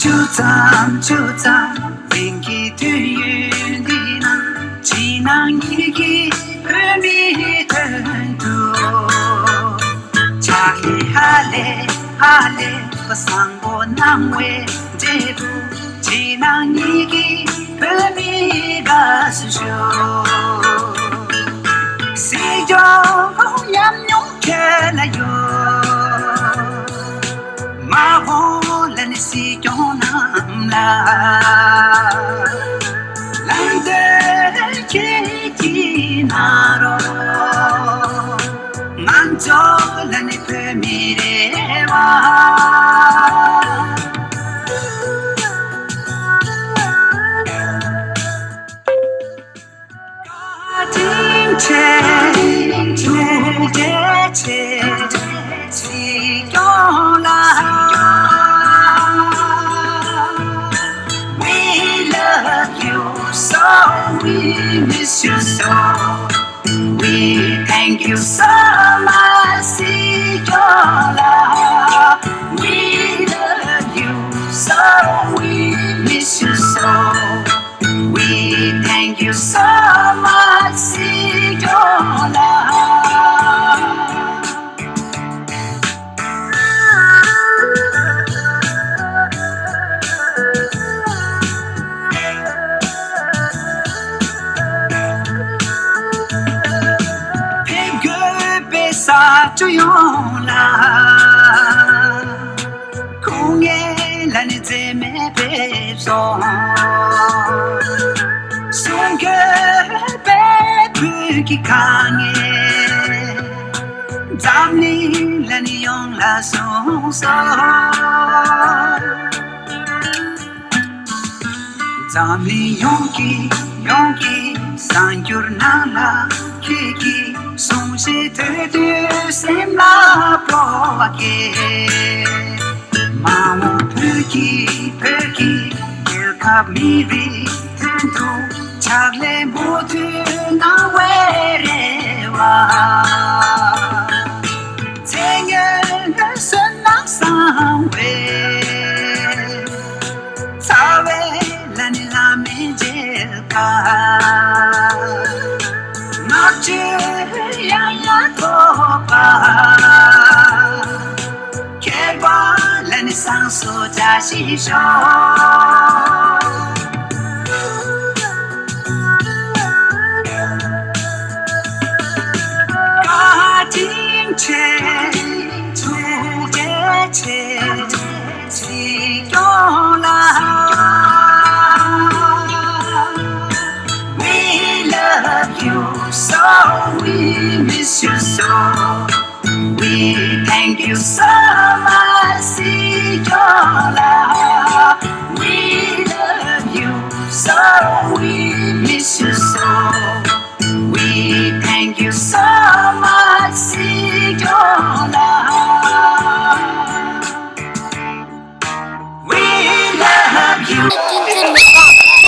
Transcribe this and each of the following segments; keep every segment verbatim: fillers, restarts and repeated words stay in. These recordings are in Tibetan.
ཇུ་ཙམ་ཇུ་ཙམ་དེང་གི་དུས་ཡུན་འདི་ན། ཕྱི་ནང་གཉིས་ཀྱི་བོད་མིའི་དོན་དུ། ཕྱག་ལས་ཧ་ལས་ཧ་ལས་པ་བཟང་པོ་གནང་བའི་འབྲས་བུ། ཕྱི་ནང་གཉིས་ཀྱི་བོད་མིའི་དགའ་བསུ་ཞུ། སྲིད་སྐྱོང་ཉམས་མྱོང་ཁྱོད་ལ་ཡོད། མ་འོངས་ལ་ནི་སྲིད་སྐྱོང་རྣམས་ལ། ལམ་སྟོན་ཁྱེད་ཀྱིས་གནང་རོགས། ང་ཚོ་ལ་ནི་བོད་མི་རེ་བ། བཀའ་དྲིན་ཆེ། ཐུགས་རྗེ་ཆེ། སྲིད་སྐྱོང་ལགས། We love you so, we miss you so. We thank you so much, སྲིད་སྐྱོང་ལགས། We love you so, we miss you so. We thank you so much, སྲིད་སྐྱོང་ལགས། ཕེབས་དགོས་པའི་ས་ཆ་ཡོངས་ལ། ཁོང་ངས་ལ་ནི་འཛེམ་མེད་ཕེབས་སོང་། གསུང་དགོས་པའི་བོད་ཀྱི་དཀའ་ངལ། འཛམ་གླིང་ལ་ནི་ཡོངས་ལ་གསུངས་སོང་། འཛམ་གླིང་ཡོངས་ཀྱི་ཡོངས་ཀྱི་གསར་འགྱུར་ནང་ལ་ཁྱེད་ཀྱི་གསུང་བཤད་ཐོས་དུས་སེམས་ལ་སྤྲོ་བ་སྐྱེ། མ་འོངས་བོད་ཀྱི་བོད་ཀྱི་རྒྱལ་ཁབ་མི་རིགས་དོན་དུ་ཕྱག་ལས་མུ་མཐུད་གནང་བའི་རེ་བ། ཚེ་སྔོན་བསོད་ནམས་བསགས་པའི་རྩ་བའི་ལ་ནི་བླ་མའི་མཇལ་ཁ། བསྔགས་བརྗོད་ཡང་ཡང་ཐོབ་པ། ཁྱེད་པ་ལ་ནི་བསང་གསོལ་བཀྲ་ཤིས་ཤོག། བཀའ་དྲིན་ཆེ། ཐུགས་རྗེ་ཆེ། སྲིད་སྐྱོང་ལགས། We love you so, we miss you so. We thank you so much, སྲིད་སྐྱོང་ལགས། We love you so, we miss you so. We thank you so much, སྲིད་སྐྱོང་ལགས། We love you.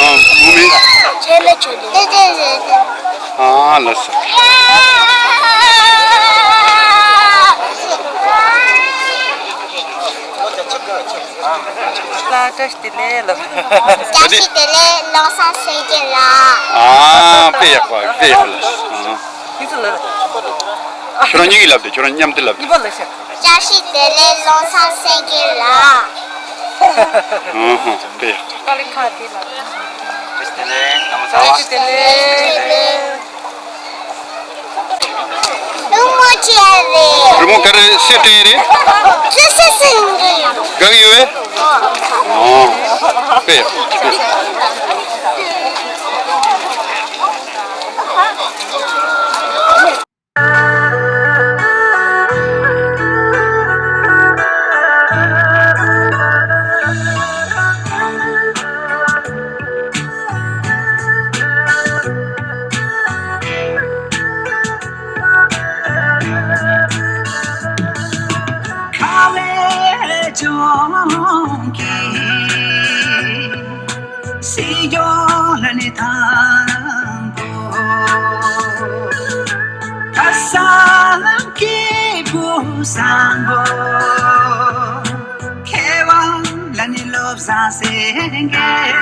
ཨ། ངོ་མི། ཆེ་ལེ་ཆེ་ལེ། ཨ། ལགས་སོ། ལ་བཀྲ་ཤིས་བདེ་ལེགས་ལགས། བཀྲ་ཤིས་བདེ་ལེགས་བློ་བཟང་སེང་གེ་ལགས། ཨ། དཔེ་ཡག་པ། དཔེ་ཡག་པ་ལགས། ཨ། ཁྱོད་རང་གཉིས་ཀྱིས་ལབ་དེ། ཁྱོད་རང་མཉམ་དུ་ལབ་དེ། བཀྲ་ཤིས་བདེ་ལེགས་བློ་བཟང་སེང་གེ་ལགས། ཨ་ཧ། དཔེ་ཡག་དཀའ་ལས་ཁག་དེ་ལ། བཀྲ་ཤིས་བདེ་ལེགས། རི་མོ་ཅི་ཡ་རེད། རི་མོ་ག་རེ་སེ་སྤྲད་རེད། ཁྱི་སེ་སེ་ཡིན་གྱི། དགའ་གི་ཡོད་པས། ཨོ། དཔེ་ཡག་ཁ་བའི་ལྗོངས་ཀྱི་སྲིད་སྐྱོང་ལ་ནི་དང་པོ། ཁ་སང་སྐྱེས་བུ་བཟང་པོ། མཁས་དབང་ལ་ནི་བློ། བཟང་སེང་གེ།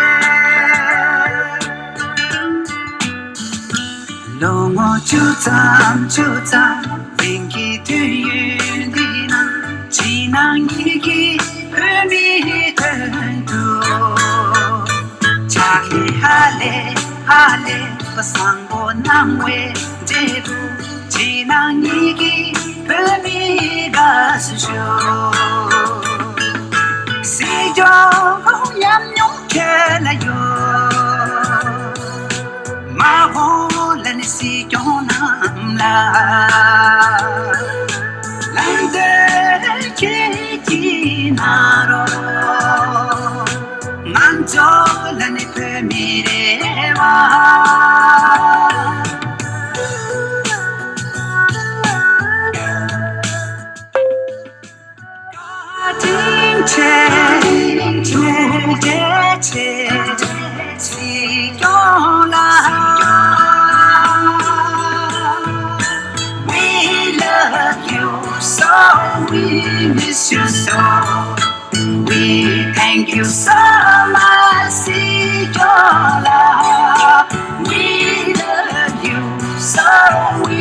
ལོ་ངོ་བཅུ་ཙམ་བཅུ་ཙམ་རིང་གི་དུས་ཡུན་འདི་ན། ཕྱི་ནང་གཉིས་ཀྱི་བོད་མིའི་དོན་དུ། ཕྱག་ལས་ཧ་ལས་ཧ་ལས་པ་བཟང་པོ་གནང་བའི་འབྲས་བུ། ཕྱི་ནང་གཉིས་ཀྱི་བོད་མིའི་དགའ་བསུ་ཞུ། སྲིད་སྐྱོང་ཉམས་མྱོང་ཁྱེད་ལ་ཡོད། མ་འོངས་ལ་ནི་སྲིད་སྐྱོང་རྣམས་ལ་ལམ་སྟོན་ཁྱེད་ཀྱིས་གནང་རོགས། ང་ཚོ་ལ་ནི་བོད་མི་རེ་བ། བཀའ་དྲིན་ཆེ། ཐུགས་རྗེ་ཆེ། སྲིད་སྐྱོང་ལགས། We love you so, we miss you so. We thank you so much, Sijola. We love you so, we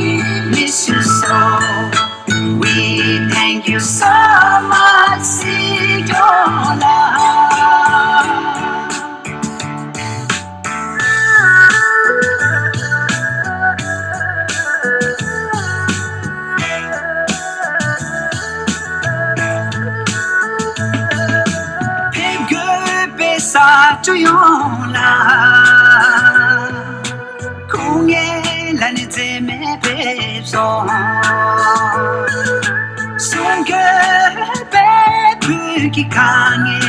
miss you so. We thank you so much, Sijola. ཕེབས་དགོས་པའི་ས་ཁྱོན་ཡོངས་ལ། ཁོང་ངེད་ལ་ནི་འཛེམ་མེད་ཕེབས་སོང་། གསུང་དགོས་པའི་བོད་ཀྱི་དཀའ་ངལ།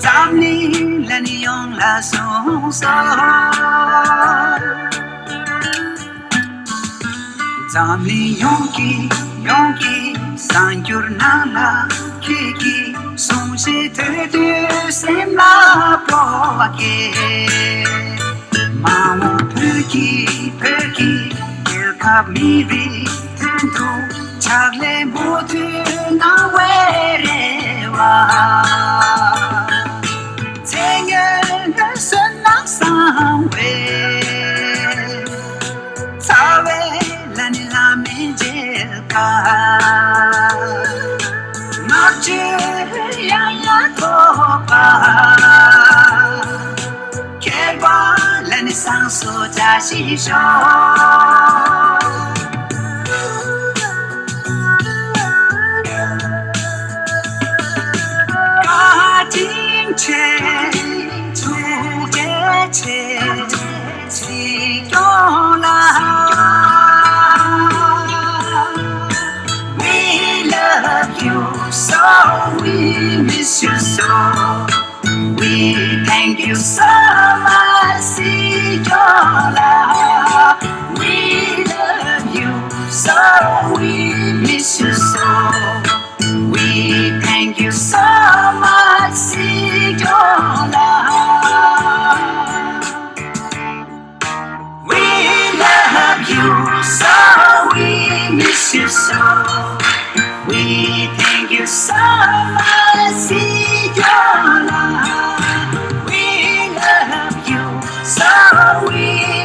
འཛམ་གླིང་ལ་ནི་ཡོངས་ལ་གསུངས་སོང་། འཛམ་གླིང་ཡོངས་ཀྱི་ཡོངས་ཀྱི་གསར་འགྱུར་ནང་ལ་ཁྱེད་ཀྱི་གསུང་བཤད་ཐོས་དུས་སེམས་ལ་སྤྲོ་བ་སྐྱེ། མ་འོངས་བོད་ཀྱི་བོད་ཀྱི་རྒྱལ་ཁབ་མི་རིགས་དོན་དུ་ཕྱག་ལས་མུ་མཐུད་གནང་བའི་རེ་བ། ཚེ་སྔོན་བསོད་ནམས་བསགས་པའི་ཚ་བའི་ལ་ནི་བླ་མའི་མཇལ་ཁ། བསྔགས་བརྗོད་ཡང་ཡང་ཐོབ་པ། ཁྱད་པར་ལ་ནི་བསང་གསོལ་བཀྲ་ཤིས་ཤོག། བཀའ་དྲིན་ཆེ། ཐུགས་རྗེ་ཆེ། སྲིད་སྐྱོང་ལགས། We love you so, we miss you so. We thank you so much, Sijola. We love you so, we miss you so. We thank you so much, Sijola. We love you so, we miss you so. We thank you so much, Sijola. We love you so, we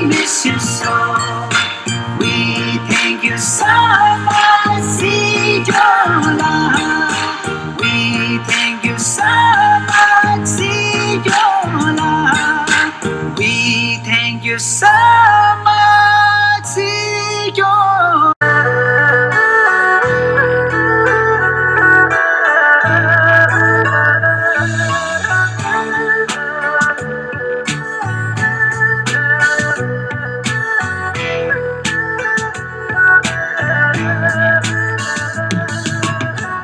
miss you so. We thank you so much, Sijola. We thank you so much, Sijola. We thank you so much, Sijola.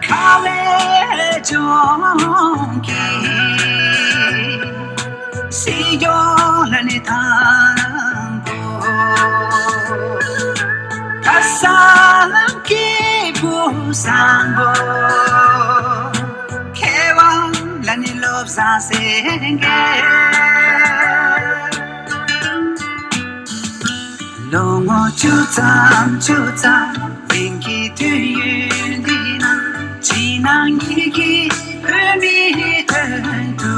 ཁ་བའི་ལྗོངས་ཀྱི་སྲིད་སྐྱོང་ལ་ནི་དང་པོ། ཁ་སང་སྐྱེས་བུ་བཟང་པོ། མཁས་དབང་ལ་ནི་བློ་བཟང་སེང་གེ། ལོ་ངོ་བཅུ་ཙམ་བཅུ་ཙམ་རིང་གི་དུས་ཡུན་འདི་ན། ཕྱི་ནང་གཉིས་ཀྱི་བོད་ མིའི་དོན་དུ།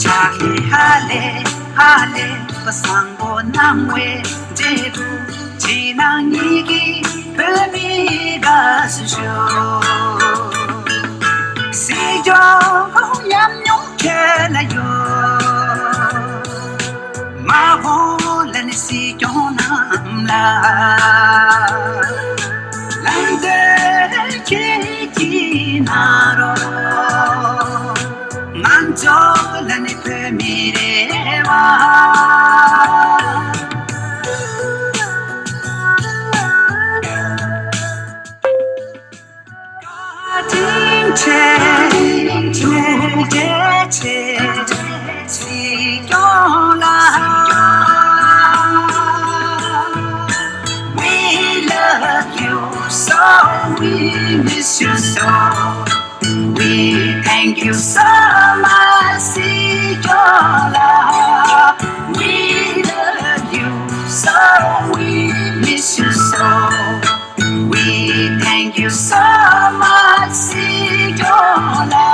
ཕྱག་ལས་ཧ་ལས་ཧ་ལས་པ་བཟང་པོ་གནང་བའི་འབྲས་བུ། ཕྱི་ནང་གཉིས་ཀྱི་བོད་མིའི་དགའ་བསུ་ཞུ། སྲིད་སྐྱོང་ཉམས་མྱོང་ཁྱོད་ལ་ཡོད། མ་འོངས་ལ་ནི་སྲིད་སྐྱོང་རྣམས་ལ། ལམ་སྟོན་ཁྱེད་ཀྱིས་གནང་རོགས། ང་ཚོ་ལ་ནི་བོད་མི་རེ་བ། བཀའ་དྲིན་ཆེ། ཐུགས་རྗེ་ཆེ། སྲིད་སྐྱོང་ལགས། We love you so, we miss you so. We thank you so much, Sijora. We love you so, we miss you so. We thank you so much, Sijora.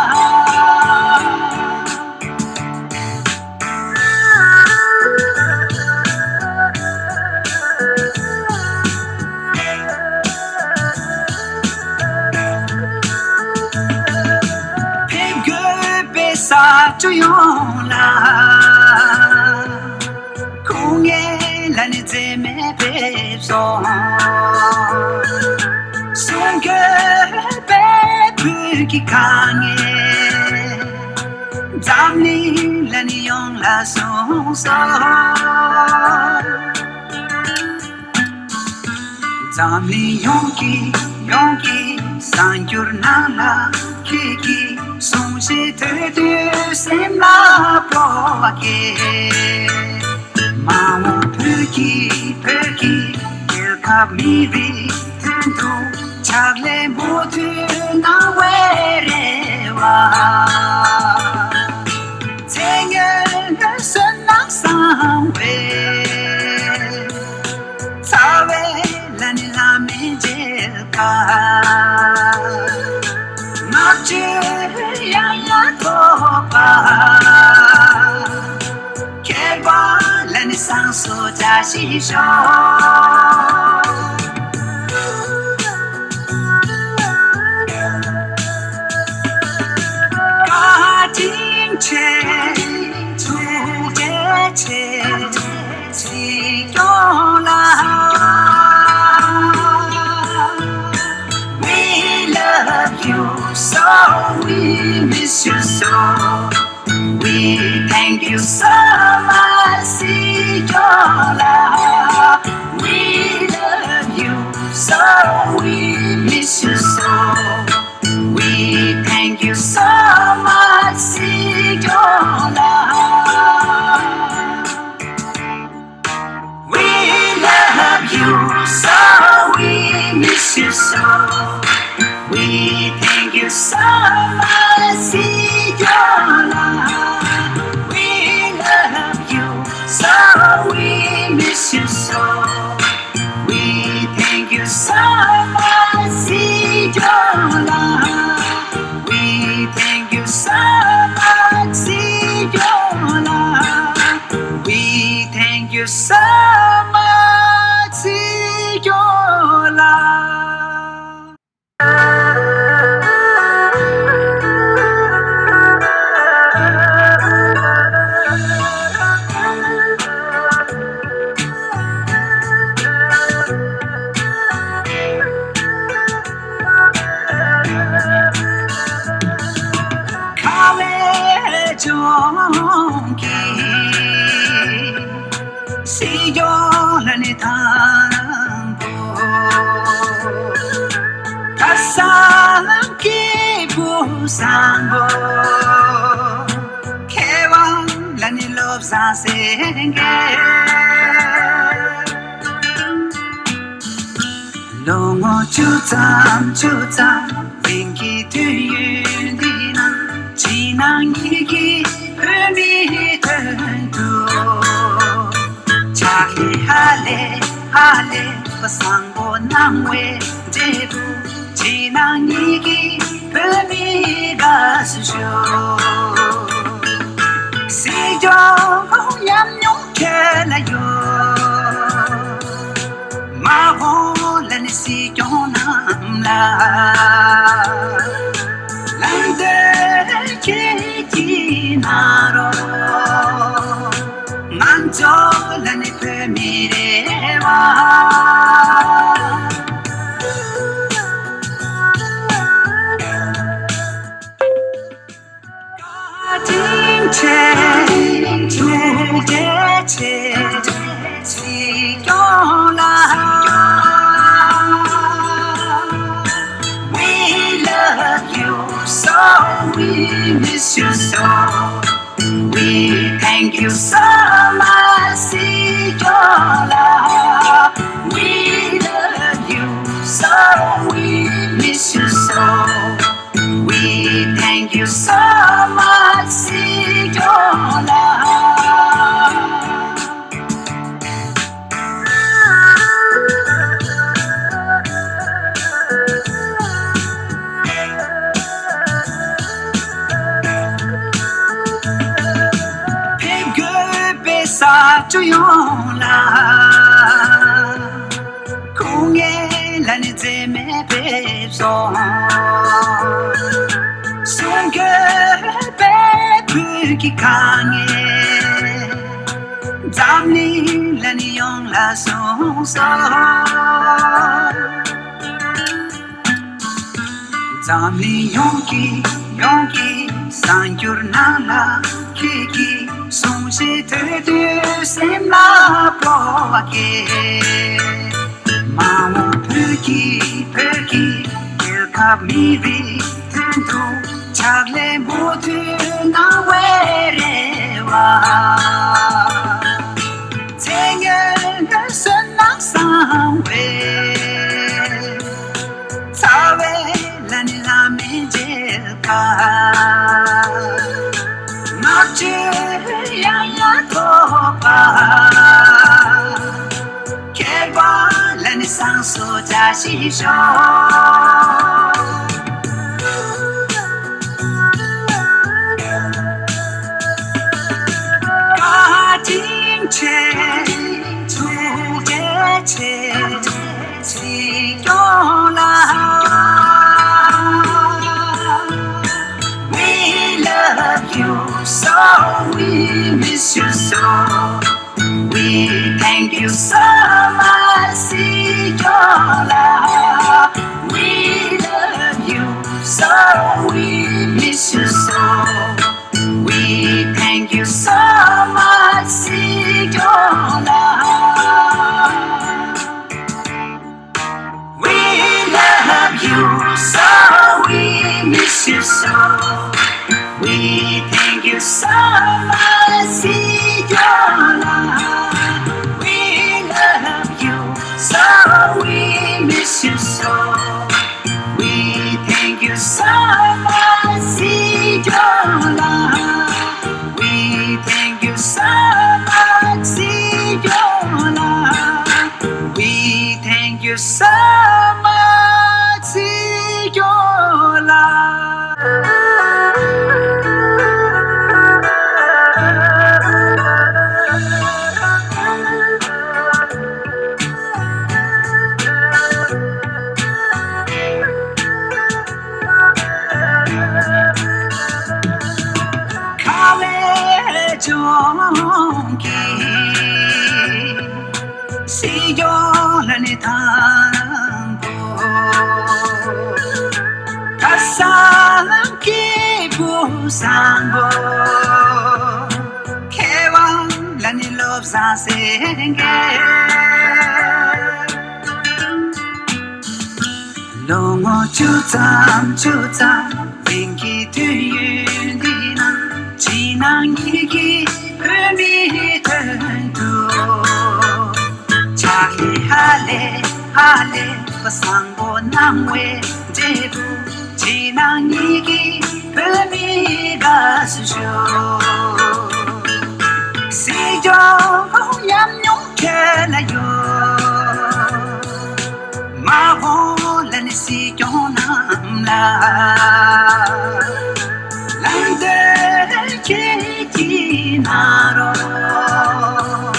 ཕེབས་དགོས་པའི་ས་ཆ་ཡོངས་ལ། ཁོང་ངེད་ལ་ནི་འཛེམ་མེད་ཕེབས་སོང་། གསུང་དགོས་པའི་བོད་ཀྱི་དཀའ་ངལ། འཛམ་གླིང་ལ་ནི་ཡོངས་ལ་གསུངས་སོང་། འཛམ་གླིང་ཡོངས་ཀྱི་ཡོངས་ཀྱི་གསར་འགྱུར་ནང་ལ་ཁྱེད་ཀྱི་གསུང་བཤད་ཐོས་དུས་སེམས་ལ་སྤྲོ་བ་སྐྱེ། མ་འོངས་བོད་ཀྱི་བོད་ཀྱི་རྒྱལ་ཁབ་མི་རིགས་དོན་དུ་ཕྱག་ལས་མུ་མཐུད་གནང་བའི་རེ་བ། མཚན་སྙན་བསོད་ནམས་བསགས་པའི། རྩ་བའི་ལ་ནི་བླ་མའི་མཇལ་ཁ། བསྔགས་བརྗོད་ཡང་ཡང་ཐོབ་པ། ཁྱད་པར་ལ་ནི་བསང་གསོལ་བཀྲ་ཤིས་ཤོག། བཀའ་དྲིན་ཆེ། ཐུགས་རྗེ་ཆེ། སྲིད་སྐྱོང་ལགས། We love you so, we miss you so. We thank you so much, Sijora. We love you so, we miss you so. We thank you so much, Sijora. We love you so, we miss you so. We thank you so much, Sijora. We love you so, we miss you so. We thank you so much, Sijora. We thank you so much, Sijora. We thank you so much, Sijora. ཁ་བའི་ལྗོངས་ཀྱི་སྲིད་སྐྱོང་ལ་ནི་དང་པོ། ཁ་སང་སྐྱེས་བུ་བཟང་པོ། མཁས་དབང་ལ་ནི་བློ་བཟང་སེང་གེ། ལོ་ངོ་བཅུ་ཙམ་བཅུ་ཙམ་རིང་གི་དུས་ཡུན་འདི་ན། ཕྱི་ནང་གཉིས་ཀྱི་བོད་མིའི་དོན་དུ། ཕྱག་ལས་ཧ་ལས་ཧ་ལས་པ་བཟང་པོ་གནང་བའི་འབྲས་བུ། ཕྱི་ནང་གཉིས་ཀྱི་ བོད་མི་དགའ་བསུ་ཞུ། སྲིད་སྐྱོང་ཉམས་མྱོང་ཁྱོད་ལ་ཡོད། མ་འོངས་ལ་ནི་སྲིད་སྐྱོང་རྣམས་ལ། ལམ་སྟོན་ཁྱེད་ཀྱིས་གནང་རོགས། ང་ཚོ་ལ་ནི་བོད་མི་རེ་བ། བཀའ་དྲིན་ཆེ། ཐུགས་རྗེ་ཆེ། སྲིད་སྐྱོང་ལགས། We love you so, we miss you so. We thank you so much, Sijola. We love you so, we miss you so. We thank you so much, Sijola. ཕེབས་དགོས་པའི་ས་ཆ་ཡོངས་ལ། ཁོང་ངེད་ལ་ནི་འཛེམ་མེད་ཕེབས་སོང་། གསུང་དགོས་པའི་བོད་ཀྱི་དཀའ་ངལ། འཛམ་གླིང་ལ་ནི་ཡོངས་ལ་གསུངས་སོང་། འཛམ་གླིང་ཡོངས་ཀྱི་ཡོངས་ཀྱི་གསར་འགྱུར་ནང་ལ་ཁྱེད་ཀྱི་གསུང་བཤད་ཐོས་དུས་སེམས་ལ་སྤྲོ་བ་སྐྱེ། མ་འོངས་བོད་ཀྱི་བོད་ཀྱི་རྒྱལ་ཁབ་མི་རིགས་དོན་དུ་ཕྱག་ལས་མུ་མཐུད་གནང་བའི་རེ་བ། མཚན་སྙན་གསོན་གནང་གསང་བའི། རྩ་བའི་ལ་ནི་བླ་མའི་མཇལ་ཁ། བསྔགས་བརྗོད་ཡང་ཡང་ཐོབ་པ། ཁྱད་པར་ལ་ནི་བསང་གསོལ་བཀྲ་ཤིས་ཤོག། བཀའ་དྲིན་ཆེ། ཐུགས་རྗེ་ཆེ། སྲིད་སྐྱོང་ལགས། We love you so, we miss you so. We thank you so much, Sijola. We love you so, we miss you so. We thank you so much, Sijola. We love you so, we miss you so. We thank you so much, Sijola. We love you so, we miss you so. We thank you so much, Sijola. We thank you so much, Sijola. We thank you so much, Sijola. ཁ་བའི་ལྗོངས་ཀྱི་སྲིད་སྐྱོང་ལ་ནི་དང་པོ། ཁ་སང་སྐྱེས་བུ་བཟང་པོ། མཁས་དབང་ལ་ནི་བློ་བཟང་སེང་གེ། ལོ་ངོ་བཅུ་ཙམ་བཅུ་ཙམ་རིང་གི་དུས་ཡུན་འདི་ན། ཕྱི་ནང་གཉིས་ཀྱི་བོད་མིའི་དོན་དུ། ཕྱག་ལས་ཧ་ལས་ཧ་ལས་པ་བཟང་པོ་གནང་བའི་འབྲས་བུ། ཕྱི་ནང་གཉིས་ཀྱི་བོད་མིའི་དགའ་བསུ་ཞུ། སྲིད་སྐྱོང་ཉམས་མྱོང་ཁྱོད་ལ་ཡོད། མ་འོངས་ལ་ནི་སྲིད་སྐྱོང་རྣམས་ ལམ་འདི་ཁྱེད་ཀྱིས་གནང་རོགས།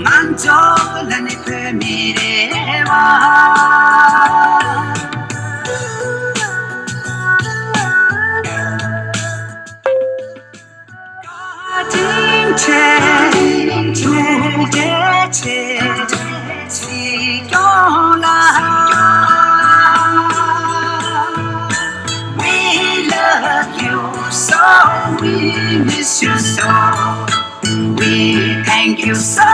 ང་ཚོ་ལ་ནི་བོད་མི་རེ་བ། བཀའ་དྲིན་ཆེ། ཐུགས་རྗེ་ཆེ། སྲིད་སྐྱོང་ལགས། We love you so, we miss you so. We thank you so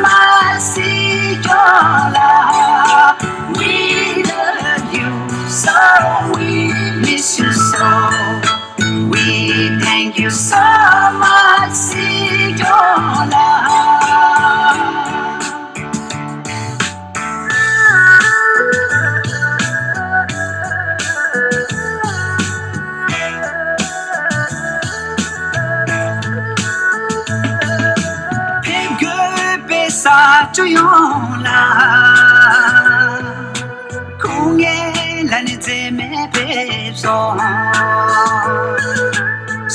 much, སྲིད་སྐྱོང་ལགས། We love you so, we miss you so. We thank you so much, སྲིད་སྐྱོང་ལགས། ཕེབས་དགོས་པའི་ས་ཆ་ཡོངས་ལ། ཁོང་ངེད་ལ་ནི་འཛེམ་མེད་ཕེབས་སོང་།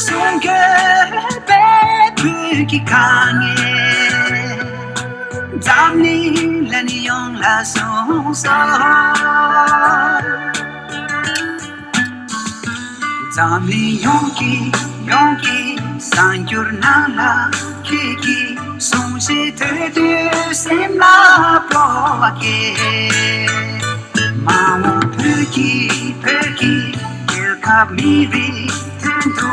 གསུང་དགོས་པའི་བོད་ཀྱི་དཀའ་ངལ། འཛམ་གླིང་ལ་ནི་ཡོངས་ལ་གསུངས་སོང་། འཛམ་གླིང་ཡོངས་ཀྱི་ཡོངས་ཀྱི་གསར་འགྱུར་ནང་ལ་ཁྱེད་ཀྱི་གསུང་བཤད་ཐོས་དུས་སེམས་ལ་སྤྲོ་བ་སྐྱེ། མ་འོངས་བོད་ཀྱི་བོད་ཀྱི་རྒྱལ་ཁབ་མི་རིགས་དོན་དུ་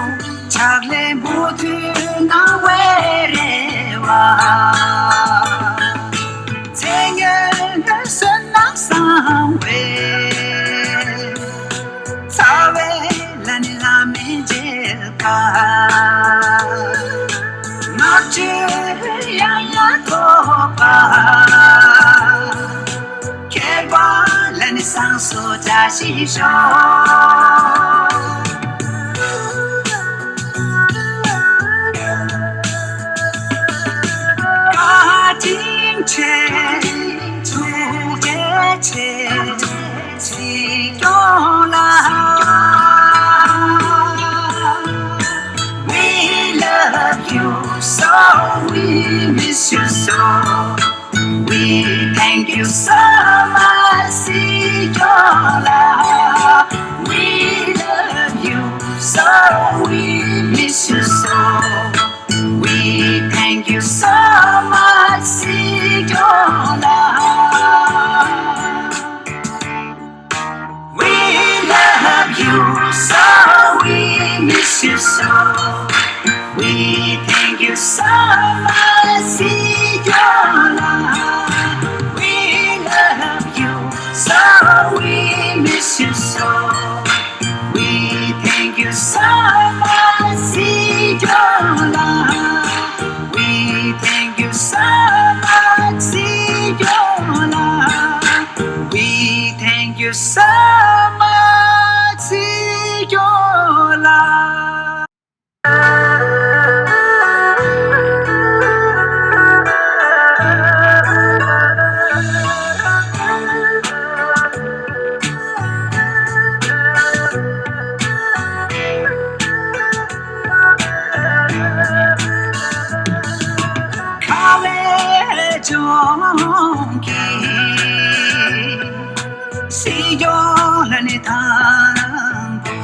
ཕྱག་ལས་འབུལ་དུས་སྣང་བའི་རེ་བ། ཚེ་སྔོན་བསོད་ནམས་བསགས་པའི་རྩ་བའི་ལ་ནི་བླ་མའི་མཇལ་ཁ། བསྔགས་བརྗོད་ཡང་ཡང་ཐོབ་པ། ཁྱེད་པ་ལ་ནི་བསང་གསོལ་བཀྲ་ཤིས་ཤོག། བཀའ་དྲིན་ཆེ། ཐུགས་རྗེ་ཆེ། སྲིད་སྐྱོང་ལགས། We love you so, we miss you so. We thank you so much, སྲིད་སྐྱོང་ལགས། We love you so, we miss you so. We thank you so much, སྲིད་སྐྱོང་ལགས། We love you so, we miss you so. We thank you so much, སྲིད་སྐྱོང་ལགས། We love you so, we miss you so. We thank you so much, སྲིད་སྐྱོང་ལགས། We thank you so much, སྲིད་སྐྱོང་ལགས། We thank you so much, སྲིད་སྐྱོང་ལགས། ཁ་བའི་ལྗོངས་ཀྱི་སྲིད་སྐྱོང་ལ་ནི་དང་པོ།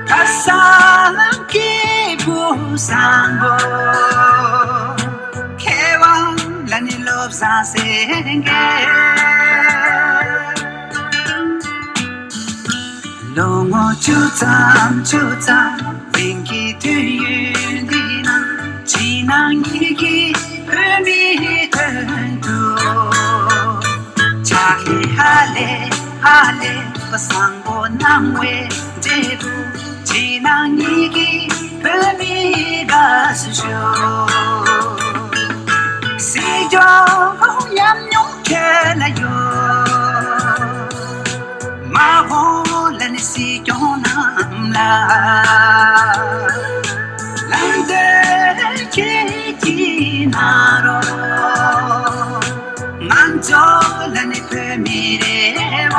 ཁ་སང་སྐྱེས་བུ་བཟང་པོ། མཁས་དབང་ལ་ནི་བློ་བཟང་སེང་གེ། ལོ་ངོ་བཅུ་ཙམ་བཅུ་ཙམ་རིང་གི་དུས་ཡུན་འདི་ན། ཕྱི་ནང་གཉིས་ཀྱི་བོད་མིའི་དོན་དུ་ཕྱག་ལས་ཧ་ལས་ཧ་ལས་པ་བཟང་པོ་གནང་བའི་འབྲས་བུ། ཕྱི་ནང་གཉིས་ཀྱི་བོད་མིའི་དགའ་བསུ་ཞུ། སྲིད་སྐྱོང་ཉམས་མྱོང་ཁྱེད་ལ་ཡོད། མ་འོངས་ལ་ནི་སྲིད་སྐྱོང་རྣམས་ལ་ལམ་སྟོན་ཁྱེད་ཀྱིས་གནང་རོགས། ང་ཚོ་ལ་ནི་བོད་མི་རེ་བ།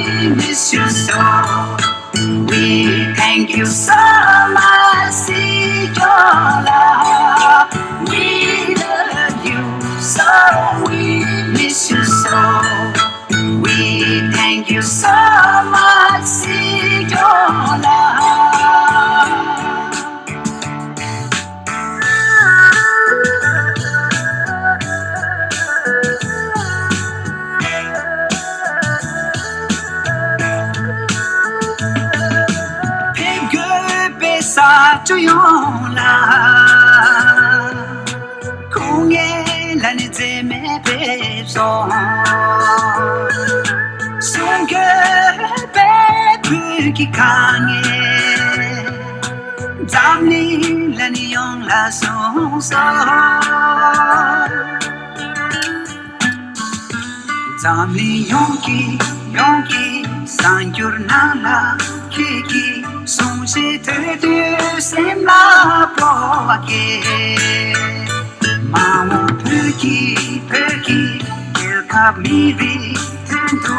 We miss you so. We thank you so much, Sijola. We love you so. We miss you so. We thank you so much, Sijola. ཕེབས་དགོས་པའི་ས་ཆ་ཡོངས་ལ། ཁོང་ངའི་ལ་ནི་འཛེམ་མེད་ཕེབས་སོང་། གསུང་དགོས་པའི་བོད་ཀྱི་དཀའ་ངལ། འཛམ་གླིང་ལ་ནི་ཡོངས་ལ་གསུངས་སོང་། འཛམ་གླིང་ཡོངས་ཀྱི་ཡོངས་ཀྱི་གསར་འགྱུར་ནང་ལ་ཁྱེད་ཀྱི་གསུང་བཤད་ཐོས་དུས་སེམས་ལ་སྤྲོ་བ་སྐྱེ། མ་འོངས་བོད་ཀྱི་བོད་ཀྱི་རྒྱལ་ཁབ་མི་རིགས་དོན་དུ་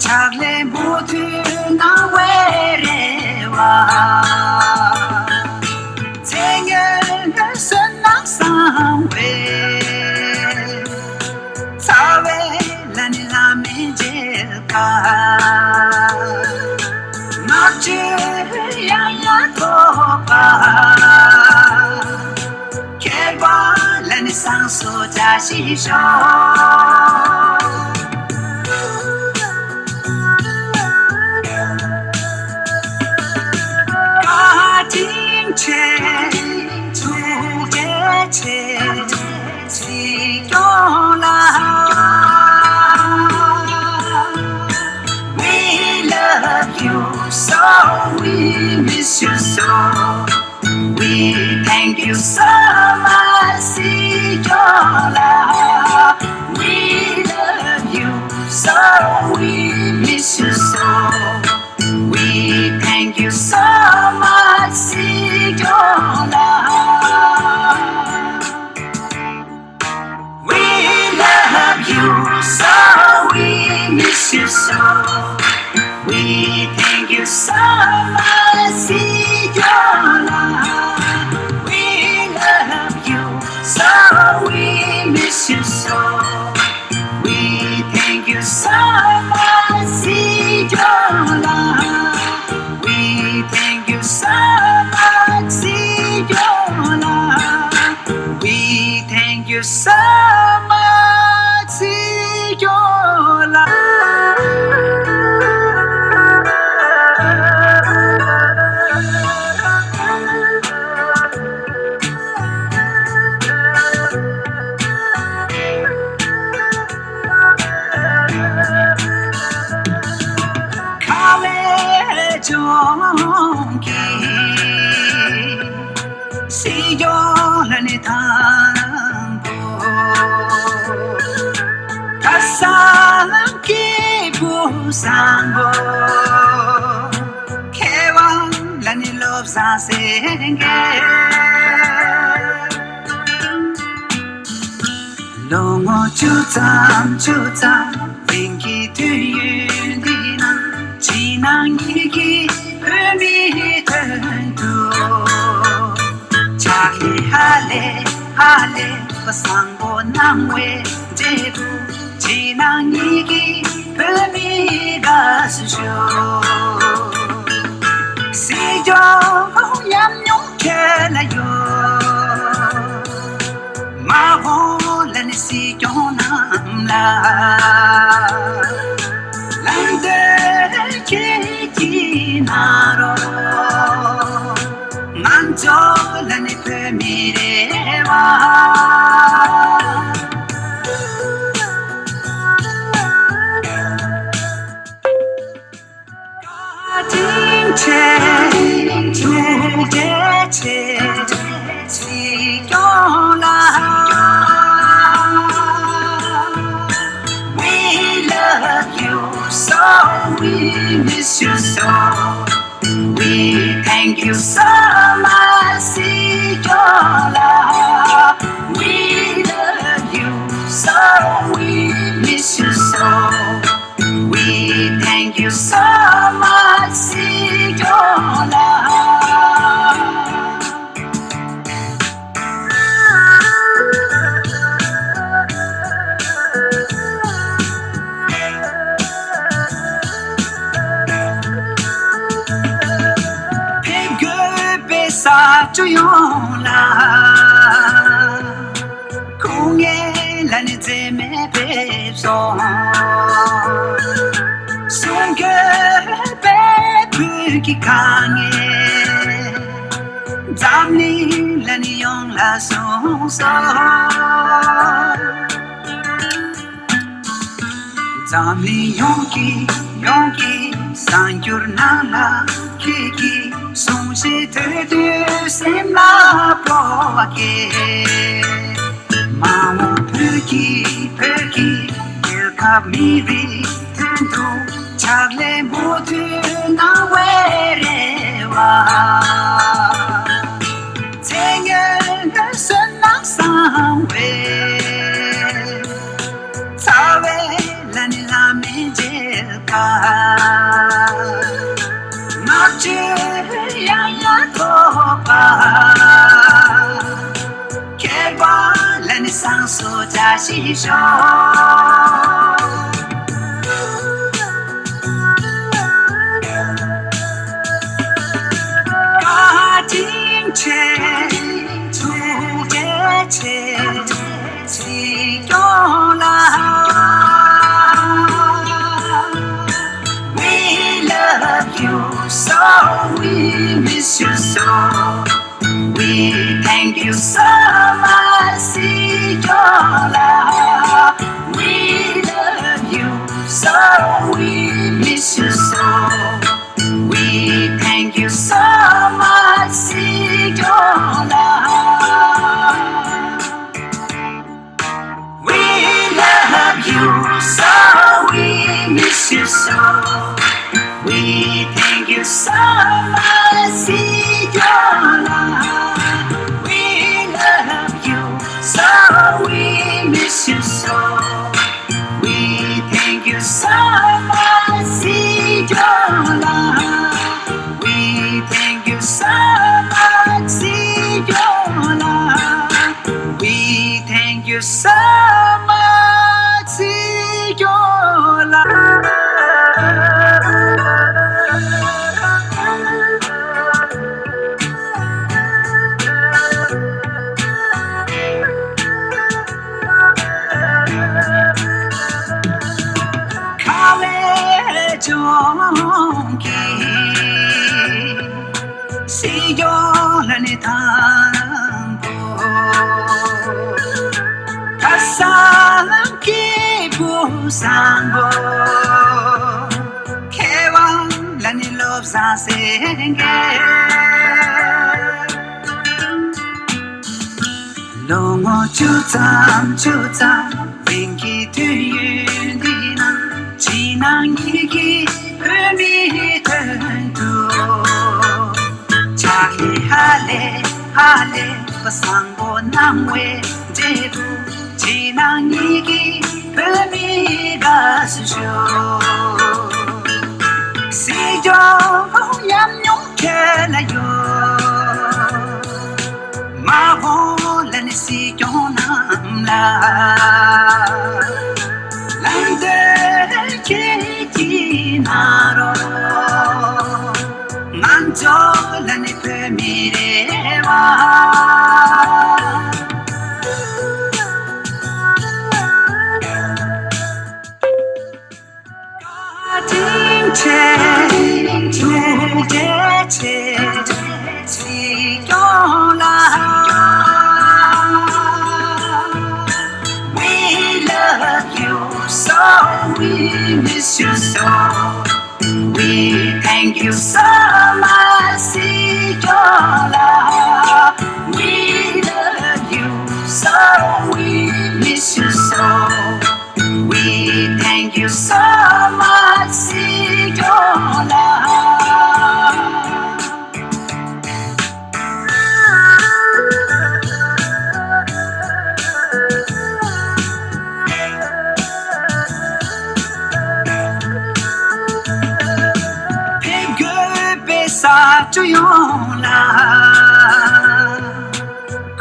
ཕྱག་ལས་མུ་མཐུད་གནང་བའི་རེ་བ། ཚེ་སྔོན་ལ་བསོད་ནམས་བསགས་པའི་ཚ་བའི་ལ་ནི་བླ་མའི་མཇལ་ཁ། བསྔགས་བརྗོད་ཡང་ཡང་ཐོབ་པ། ཁྱད་པར་ལ་ནི་བསང་གསོལ་བཀྲ་ཤིས་ཤོག། བཀའ་དྲིན་ཆེ། ཐུགས་རྗེ་ཆེ། སྲིད་སྐྱོང་ལགས། We love you so, we miss you so. We thank you so much, Sijola. We love you so, we miss you so. We thank you so much, Sijola. We love you so, we miss you so. We thank you so much, Sijola. We love you so, we miss you so. We thank you so much, Sijola. We thank you so much, Sijola. We thank you so much, Sijola. ཁ་བའི་ལྗོངས་ཀྱི་སྲིད་སྐྱོང་ལ་ནི་དང་པོ། ཁ་སང་སྐྱེས་བུ་བཟང་པོ། མཁས་དབང་ལ་ནི་བློ་བཟང་སེང་གེ། ལོ་ངོ་བཅུ་ཙམ་བཅུ་ཙམ་རིང་གི་དུས་ཡུན་འདི་ན། ཕྱི་ནང་གཉིས་ཀྱི་བོད་མིའི་དོན་དུ། ཕྱག་ལས་ཧ་ལས་ཧ་ལས་པ་བཟང་པོ་གནང་བའི་འབྲས་བུ། ཕྱི་ནང་གཉིས་ཀྱི་བོད་མིའི་དགའ་བསུ་ཞུ། སྲིད་སྐྱོང་ཉམས་མྱོང་ཁྱེད་ལ་ཡོད། མ་འོངས་ལ་ནི་སྲིད་སྐྱོང་རྣམས་ལ། ལམ་སྟོན་ཁྱེད་ཀྱིས་གནང་རོགས། ང་ཚོ་ལ་ནི་བོད་མིའི་རེ་བ། བཀའ་དྲིན་ཆེ། ཐུགས་རྗེ་ཆེ། སྲིད་སྐྱོང་ལགས། We love you so, we miss you so. We thank you so much, Sijola. We love you so, we miss you so. We thank you So much སྲིད་སྐྱོང་ལགས། ཕེབས་དགོས་པའི་ས་བཅུ་ཡོངས་ལ། སྐུ་ངལ་ལ་ནི་འཛེམ་མེད་ཕེབས་སོང་། གསུང་དགོས་པའི་བོད་ཀྱི་དཀའ་ངལ། འཛམ་གླིང་ལ་ནི་ཡོངས་ལ་གསུངས་སོང་། འཛམ་གླིང་ཡོངས་ཀྱི་ཡོངས་ཀྱི་གསར་འགྱུར་ནང་ལ་ཁྱེད་ཀྱི་གསུང་བཤད་ཐོས་དུས་སེམས་ལ་སྤྲོ་བ་སྐྱེ། མ་འོངས་བོད་ཀྱི་བོད་ཀྱི་རྒྱལ་ཁབ་མི་རིགས་དོན་དུ་ཕྱག་ལས་མུ་མཐུད་གནང་བའི་རེ་བ། ཚེ་སྔོན་བསོད་ནམས་བསགས་པའི་རྩ་བའི་ལ་ནི་བླ་མའི་མཇལ་ཁ། བསྔགས་བརྗོད་ཡང་ཡང་ཐོབ་པ། ཁྱེད་པ་ལ་ནི་བསང་གསོལ་བཀྲ་ཤིས་ཤོག། བཀའ་དྲིན་ཆེ། ཐུགས་རྗེ་ཆེ། སྲིད་སྐྱོང་ལགས། We love you so, we miss you so. We thank you so much, སྲིད་སྐྱོང་ལགས། We love you so, we miss you so. We thank you so much, སྲིད་སྐྱོང་ལགས། We love you so, we miss you so. We thank you so much, སྲིད་སྐྱོང་ལགས། We love you so, we miss you so. We thank you so much, སྲིད་སྐྱོང་ལགས། We thank you so much, སྲིད་སྐྱོང་ལགས། We thank you so much, སྲིད་སྐྱོང་ལགས། ཁ་ལས་ལྗོངས་ཀྱི་སྲིད་སྐྱོང་ལ་ནི་དང་པོ། ཁ་སང་སྐྱེས་བུ་བཟང་པོ། མཁས་དབང་ལ་ནི་བློ་བཟང་སེང་གེ། ལོ་ངོ་བཅུ་ཙམ་བཅུ་ཙམ་རིང་གི་དུས་ཡུན་འདི་ན། ཕྱི་ནང་གཉིས་ཀྱི་བོད་མིའི་དོན་དུ། ཕྱག་ལས་ཧ་ལས་ཧ་ལས་པ་བཟང་པོ་གནང་བའི་འབྲས་བུ། ཕྱི་ནང་གཉིས་ཀྱི་བོད་མིའི་དགའ་བསུ་ཞུ། སྲིད་སྐྱོང་ཉམས་མྱོང་ཁྱེད་ལ་ཡོད། མ་འོངས་ལ་ནི་སྲིད་སྐྱོང་རྣམས་ལ། ལམ་སྟོན་ཁྱེད་ཀྱིས་གནང་རོགས། ང་ཚོ་ལ་ནི་བོད་མིའི་རེ་བ། བཀའ་དྲིན་ཆེ། ཐུགས་རྗེ་ཆེ། སྲིད་སྐྱོང་ལགས། We love you so, we miss you so. We thank you so much, སྲིད་སྐྱོང་ལགས། We love you so, we miss you so. We thank you so much, སྲིད་སྐྱོང་ལགས། བཅུ་ཡོངས་ལ།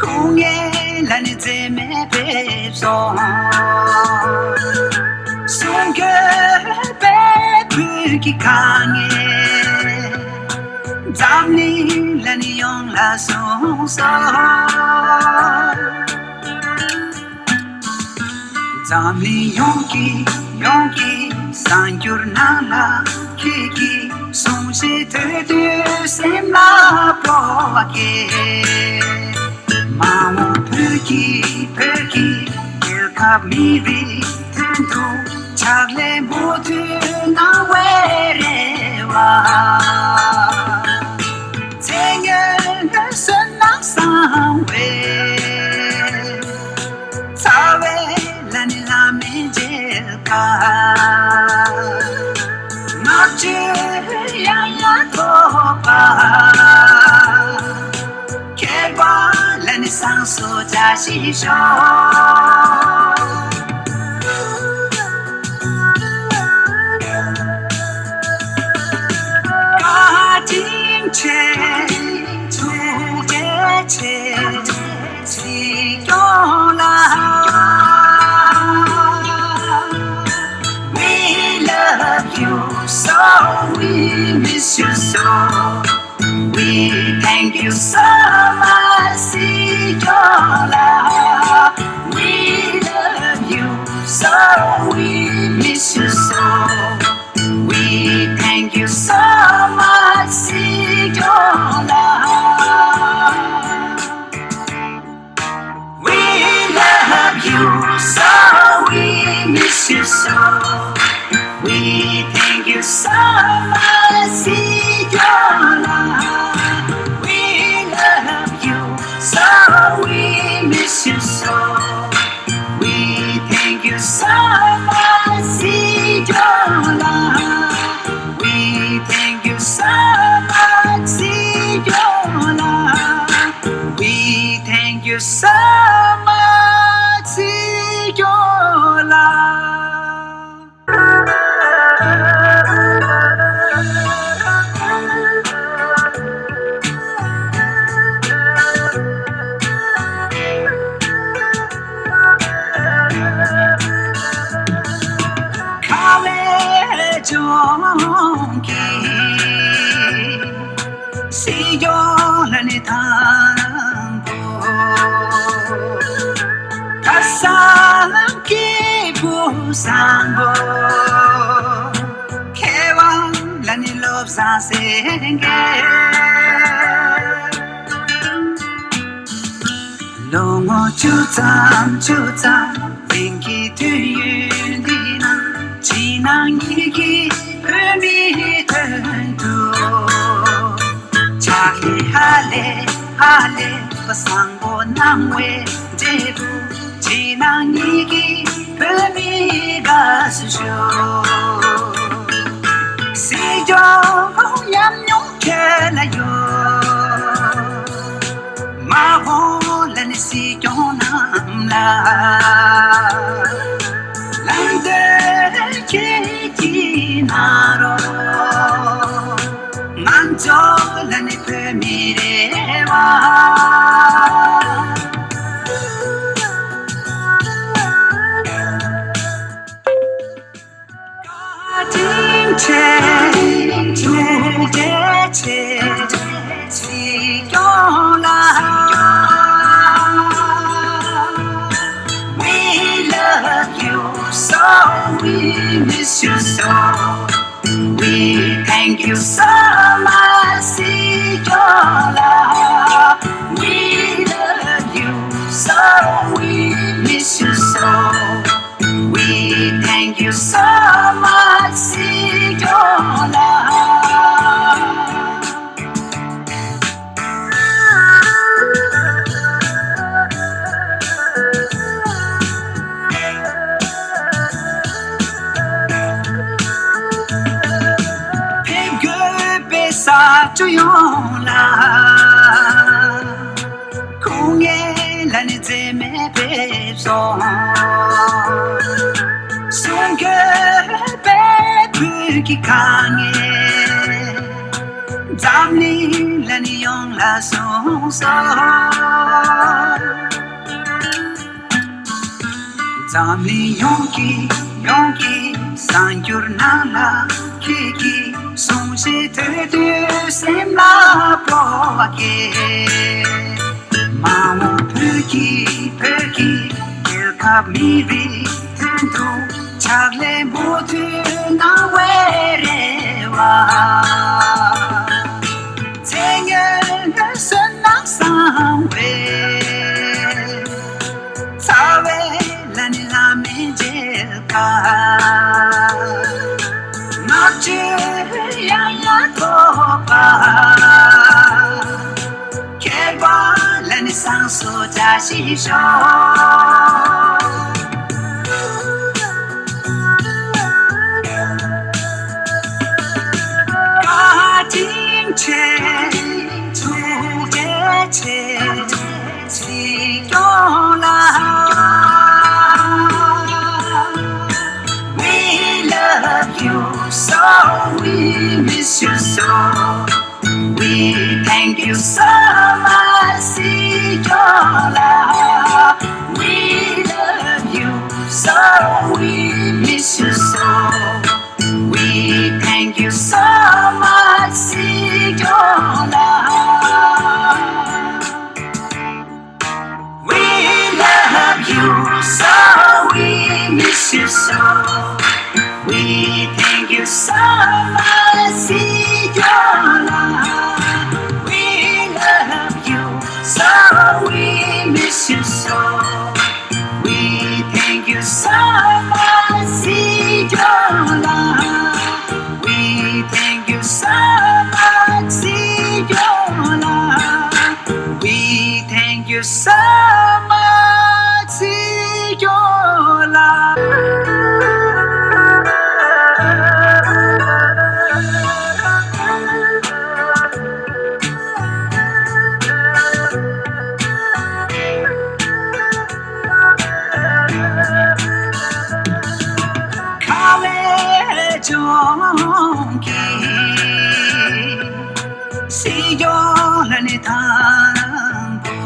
ཁོང་ངས་ལ་ནི་མཛེས་མའི་ཕེབས་སོང་། གསུང་གི་པའི་བོད་ཀྱི་དཀའ་ངལ། འཛམ་གླིང་ལ་ནི་ཡོངས་ལ་གསུངས་སོང་། འཛམ་གླིང་ཡོངས་ཀྱི་ཡོངས་ཀྱི་གསར་འགྱུར་ནང་ལ་ཁྱེད་ཀྱི་གསུང་བཤད་ཐོས་དུས་སེམས་ལ་སྤྲོ་བ་སྐྱེ། མ་འོངས་བོད་ཀྱི་བོད་ཀྱི་རྒྱལ་ཁབ་མི་རིགས་དོན་དུ་ཕྱག་ལས་མུ་མཐུད་གནང་བའི་རེ་བ། ཚེ་སྔོན་གྱི་བསོད་ནམས་བསགས་པའི་རྩ་བའི་ལ་ནི་བླ་མའི་མཇལ་ཁ། བསྔགས་བརྗོད་ཡང་ཡང་ཐོབ་པ། ཁྱད་པར་ལ་ནི་བསང་གསོལ་བཀྲ་ཤིས་ཤོག། བཀའ་དྲིན་ཆེ། ཐུགས་རྗེ་ཆེ། སྲིད་སྐྱོང་ལགས། We love you so, we miss you so. We thank you so much, Sijola. We love you so, we miss you so. We thank you so much, Sijola. We love you so, we miss you so. We thank you so much, Sijola. We love you so, we miss you so. We thank you so much, Sijola. We thank you so much, Sijola. We thank you so much, Sijola. ཁ་བའི་ལྗོངས་ཀྱི་སྲིད་སྐྱོང་ལ་ནི་དང་པོ། ཁ་སང་སྐྱེས་བུ་བཟང་པོ། མཁས་དབང་ལ་ནི་བློ་བཟང་སེང་གེ། ལོ་ངོ་བཅུ་ཙམ་བཅུ་ཙམ་རིང་གི་དུས་ཡུན་འདི་ན། ཕྱི་ནང་གཉིས་ཀྱི་བོད་མིའི་དོན་དུ། ཕྱག་ལས་ཧ་ལས་ཧ་ལས་པ་བཟང་པོ་གནང་བའི་འབྲས་བུ། ཕྱི་ནང་གཉིས་ཀྱི་བོད་མིའི་དགའ་བསུ་ཞུ། སྲིད་སྐྱོང་ཉམས་མྱོང་ཁྱོད་ལ་ཡོད། མ་འོངས་ལ་ནི་སྲིད་སྐྱོང་རྣམས་ལ། ལམ་སྟོན་ཁྱེད་ཀྱིས་གནང་རོགས། ང་ཚོ་ལ་ནི་བོད་མིའི་རེ་བ། བཀའ་དྲིན་ཆེ། ཐུགས་རྗེ་ཆེ། སྲིད་སྐྱོང་ལགས། We love you so, we miss you so. We thank you so much, Sijola. We love you so, we miss you so. We thank you so much, Sijola. ཕེབས་དགོས་པའི་ས་ཆ་ཡོངས་ལ། ཁོང་ངས་ལ་ནི་མཛེས་མའི་ཕེབས་སོང་། གསུང་གི་པའི་བོད་ཀྱི་དཀའ་ངལ། འཛམ་གླིང་ལ་ནི་ཡོངས་ལ་གསུངས་སོ། འཛམ་གླིང་ཡོངས་ཀྱི་ཡོངས་ཀྱི་གསར་འགྱུར་ནང་ལ་ཁྱེད་ཀྱི་གསུང་བཤད་ཐོས་དུས་སེམས་ལ་སྤྲོ་བ་སྐྱེ། མ་འོངས་བོད་ཀྱི་བོད་ཀྱི་རྒྱལ་ཁབ་མི་རིགས་དོན་དུ་ཕྱག་ལས་མུ་མཐུད་གནང་བའི་རེ་བ། ཚེ་སྔོན་གྱི་བསོད་ནམས་བསགས་པའི་ཚ་བའི་ལ་ནི་བླ་མའི་མཇལ་ཁ། བསྔགས་བརྗོད་ཡང་ཡང་ཐོབ་པ། ཁྱད་པར་ལ་ནི་བཟང་སོ་བཀྲ་ཤིས་ཤོག། བཀའ་དྲིན་ཆེ། ཐུགས་རྗེ་ཆེ། སྲིད་སྐྱོང་ལགས། We love you so, we miss you so. We thank you so much, Sijola. We love you so, we miss you so. We thank you so much, Sijola. We love you so, we miss you so. We thank you so much, Sijola. We love you so, we miss you so. We thank you so much, Sijola. We thank you so much, Sijola. We thank you so much, Sijola. ཁ་བའི་ལྗོངས་ཀྱི་སྲིད་སྐྱོང་ལ་ནི་དང་པོ།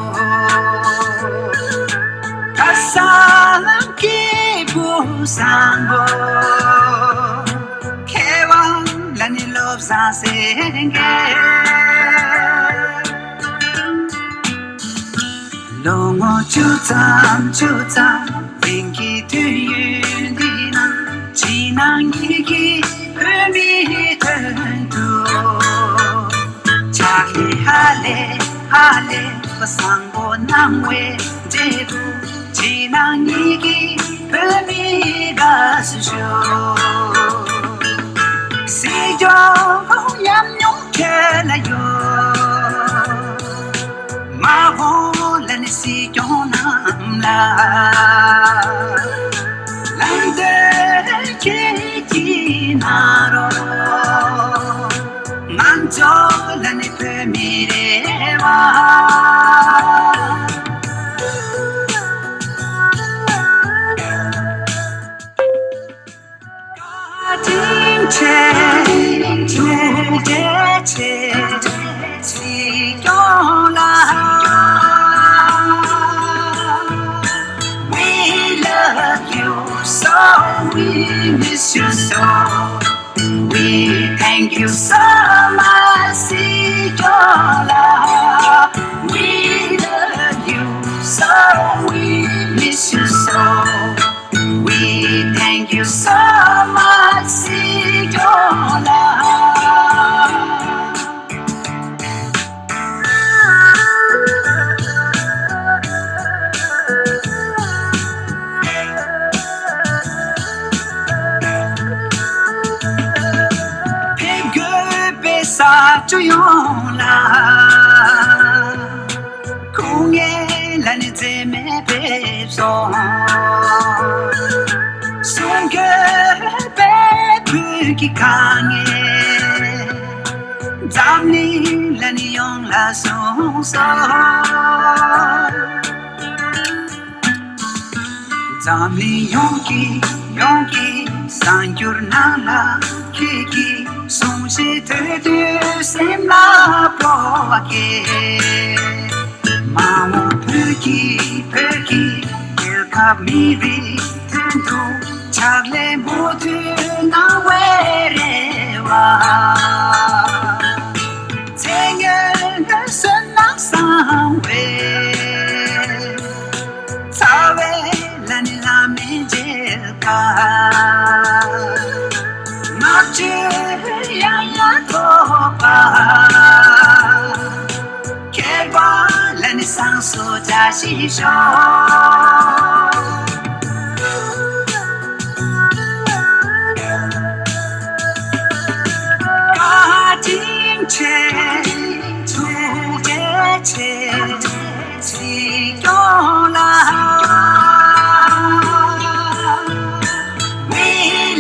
ཁ་སང་སྐྱེས་བུ་བཟང་པོ། མཁས་དབང་ལ་ནི་བློ་བཟང་སེང་གེ། ལོ་ངོ་བཅུ་ཙམ་བཅུ་ཙམ་རིང་གི་དུས་ཡུན་འདི་ན། ཕྱི་ནང་གཉིས་ཀྱི་བོད་མིའི་དོན་དུ་ཕྱག་ལས་ཧ་ལས་ཧ་ལས་པ་བཟང་པོ་གནང་བའི་འབྲས་བུ། ཕྱི་ནང་གཉིས་ཀྱི་བོད་མིའི་དགའ་བསུ་ཞུ། སྲིད་སྐྱོང་ཉམས་མྱོང་ཁྱེད་ལ་ཡོད། མ་འོངས་ལ་ནི་སྲིད་སྐྱོང་རྣམས་ལ། ལམ་སྟོན་ཁྱེད་ཀྱིས་གནང་རོགས། ང་ཚོ་ལ་ནི་བོད་མིའི་རེ་བ། བཀའ་དྲིན་ཆེ། ཐུགས་རྗེ་ཆེ། སྲིད་སྐྱོང་ལགས། We love you so, we miss you so. We thank you so much, Sijola. We love you so, we miss you so. We thank you so much, Sijola. ཕེབས་དགོས་པའི་ས་ཆ་ཡོངས་ལ། སྐུ་ངལ་ལ་ནི་འཛེམ་མེད་ཕེབས་སོང་། གསུང་དགོས་པའི་བོད་ཀྱི་དཀའ་ངལ། འཛམ་གླིང་ལ་ནི་ཡོངས་ལ་གསུངས་སོང་། འཛམ་གླིང་ཡོངས་ཀྱི་ཡོངས་ཀྱི་གསར་འགྱུར་ནང་ལ་ཁྱེད་ཀྱི་གསུང་བཤད་ཐོས་དུས་ སེམས་ལ་སྤྲོ་བ་སྐྱེ། མ་འོངས་བོད་ཀྱི་བོད་ཀྱི་རྒྱལ་ཁབ་མི་རིགས་དོན་དུ་ཕྱག་ལས་མུ་མཐུད་གནང་བའི་རེ་བ། མཚན་སྙན་གྱི་བསོད་ནམས་བསགས་པའི་རྩ་བའི་ལ་ནི་བླ་མའི་མཇལ་ཁ། བསྔགས་བརྗོད་ཡང་ཡང་ཐོབ་པ། ཁྱད་པར་ལ་ནི་བསང་གསོལ་བཀྲ་ཤིས་ཤོག། བཀའ་དྲིན་ཆེ། ཐུགས་རྗེ་ཆེ། སྲིད་སྐྱོང་ལགས། We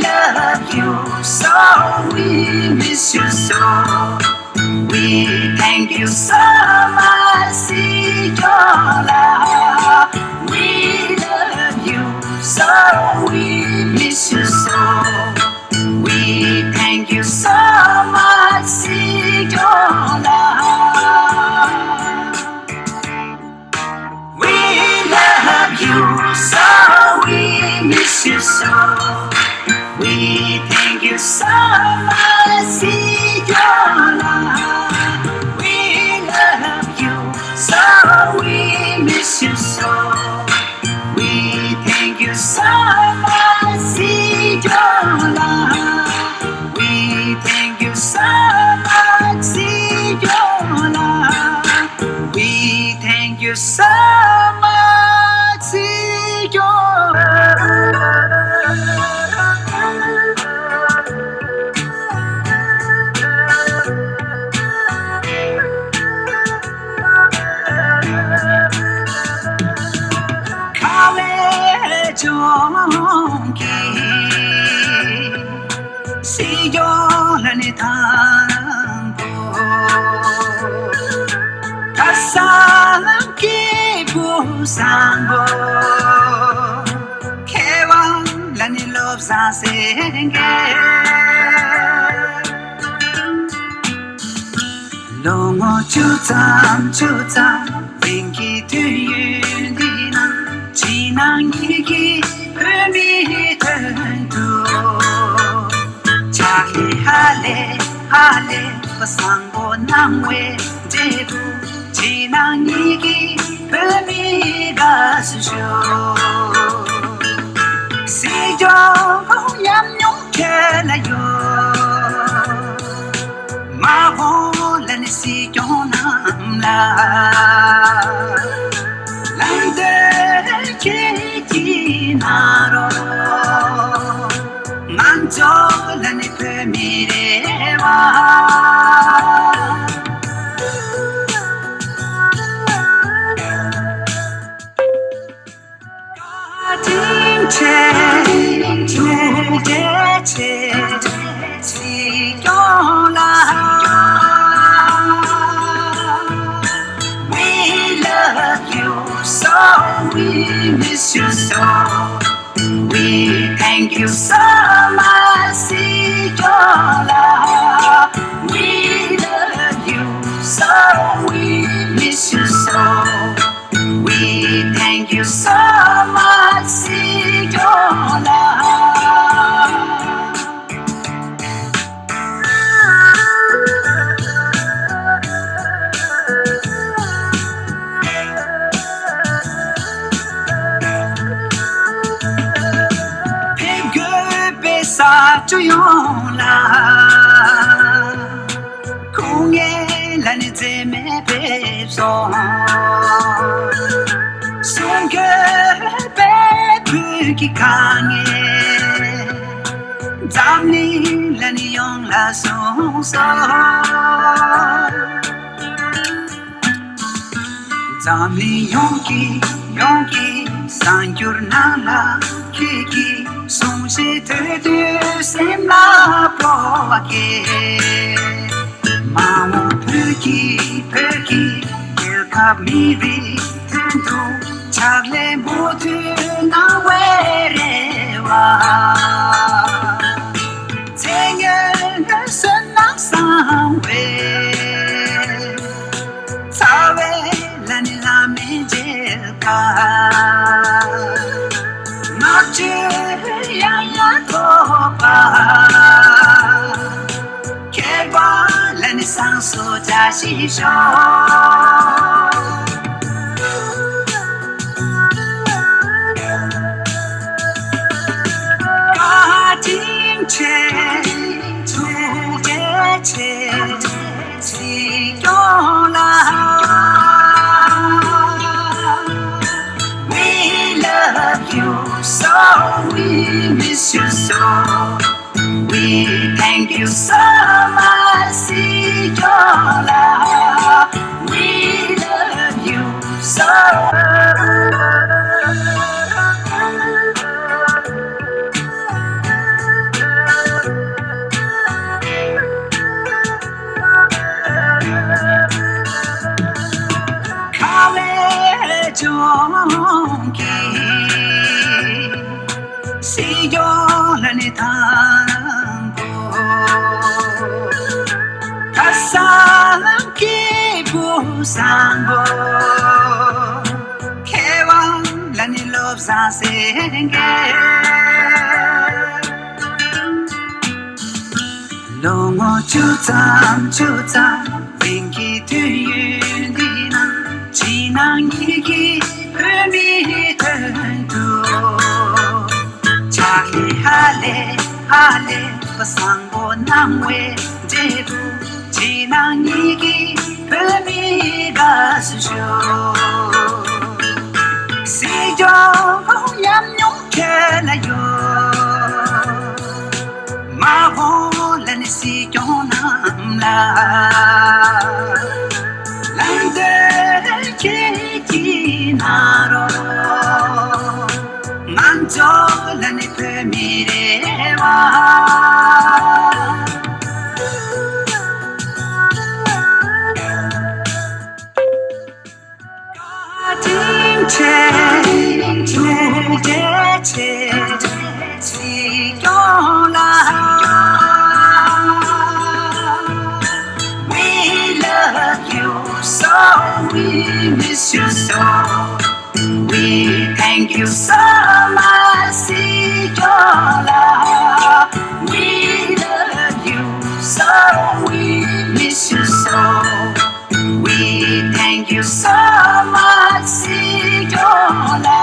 love you so, we miss you so. We thank you so much, Sijola. We love you so, we miss you so. We thank you so much, Sijola. We love you so, we miss you so. We thank you so much, Sijola. We love you so, we miss you so. We thank you so much, Sijola. We thank you so much, Sijola. We thank you so much, Sijola. ཁ་བའི་ལྗོངས་ཀྱི་སྲིད་སྐྱོང་ལ་ནི་དང་པོ། ཁ་སང་སྐྱེས་བུ་བཟང་པོ། མཁས་དབང་ལ་ནི་བློ་བཟང་སེང་གེ། ལོ་ངོ་བཅུ་ཙམ་བཅུ་ཙམ་རིང་གི་དུས་ཡུན་འདི་ན། ཕྱི་ནང་གཉིས་ཀྱི་བོད་མིའི་དོན་དུ། ཕྱག་ལས་ཧ་ལས་ཧ་ལས་པ་བཟང་པོ་གནང་བའི་འབྲས་བུ། ཕྱི་ནང་གཉིས་ཀྱི་བོད་མིའི་དགའ་བསུ་ཞུ། སྲིད་སྐྱོང་ཉམས་མྱོང་ཁྱེད་ལ་ཡོད། མ་འོངས་ལ་ནི་སྲིད་སྐྱོང་རྣམས་ལ་ལམ་སྟོན་ཁྱེད་ཀྱིས་གནང་རོགས། ང་ཚོ་ལ་ནི་བོད་མིའི་རེ་བ། བཀའ་དྲིན་ཆེ། ཐུགས་རྗེ་ཆེ། སྲིད་སྐྱོང་ལགས། We love you so, we miss you so. We thank you so much, Sijola. We love you so, we miss you so. We thank you so much, Sijola. ཕེབས་དགོས་པའི་ས་ཆ་ཡོངས་ལ། སྐུ་ངལ་ལ་ནི་འཛེམ་མེད་ཕེབས་སོང་། གསུང་དགོས་པའི་བོད་ཀྱི་དཀའ་ངལ། འཛམ་གླིང་ལ་ནི་ཡོངས་ལ་གསུངས་སོང་། འཛམ་གླིང་ཡོངས་ཀྱི་ཡོངས་ཀྱི་གསར་འགྱུར་ནང་ལ་ཁྱེད་ཀྱི་གསུང་བཤད་ཐོས་དུས་སེམས་ལ་སྤྲོ་བ་སྐྱེ། མ་འོངས་བོད་ཀྱི་བོད་ཀྱི་རྒྱལ་ཁབ་མི་རིགས་དོན་དུ་ཕྱག་ལས་མུ་མཐུད་གནང་བའི་རེ་བ། མཚན་སྙན་གྱི་བསོད་ནམས་བསགས་པའི་ ཞིག་ཤོག་བཀའ་དྲིན་ཆེ། ཐུགས་རྗེ་ཆེ། སྲིད་སྐྱོང་ལགས། We love you so, we miss you so. We thank you so much, Sijola. We love you so. ཁ་བའི་ལྗོངས་ཀྱི། སྲིད་སྐྱོང་ལ་ནི་དང་པོ། ཁ་སང་སྐྱིད་པོ་བཟང་པོ། མཁས་དབང་ལ་ནི་བློ་བཟང་སེང་གེ། ལོ་ངོ་བཅུ་ཙམ་བཅུ་ཙམ་རིང་གི་དུས་ཡུན་འདི་ན། ཕྱི་ནང་གཉིས་ཀྱི་བོད་མིའི་དོན་དུ། ཕྱག་ལས་ཧ་ལས་ཧ་ལས་པ་བཟང་པོ་གནང་བའི་འབྲས་བུ། ཕྱི་ནང་གཉིས་ཀྱི་བོད་མིའི་དགའ་བསུ་ཞུ། སྲིད་སྐྱོང་ཉམས་མྱོང་ཁྱེད་ལ་ཡོད། མ་འོངས་ལ་ནི་སྲིད་སྐྱོང་རྣམས་ལ། ལམ་སྟོན་ཁྱེད་ཀྱིས་གནང་རོགས། ང་ཚོ་ལ་ནི་བོད་མི་རེ་བ། བཀའ་དྲིན་ཆེ། ཐུགས་རྗེ་ཆེ། སྲིད་སྐྱོང་ལགས། We love you so, we miss you so. We thank you so much, Sijola. We love you so, we miss you so. We thank you so much, Sijola.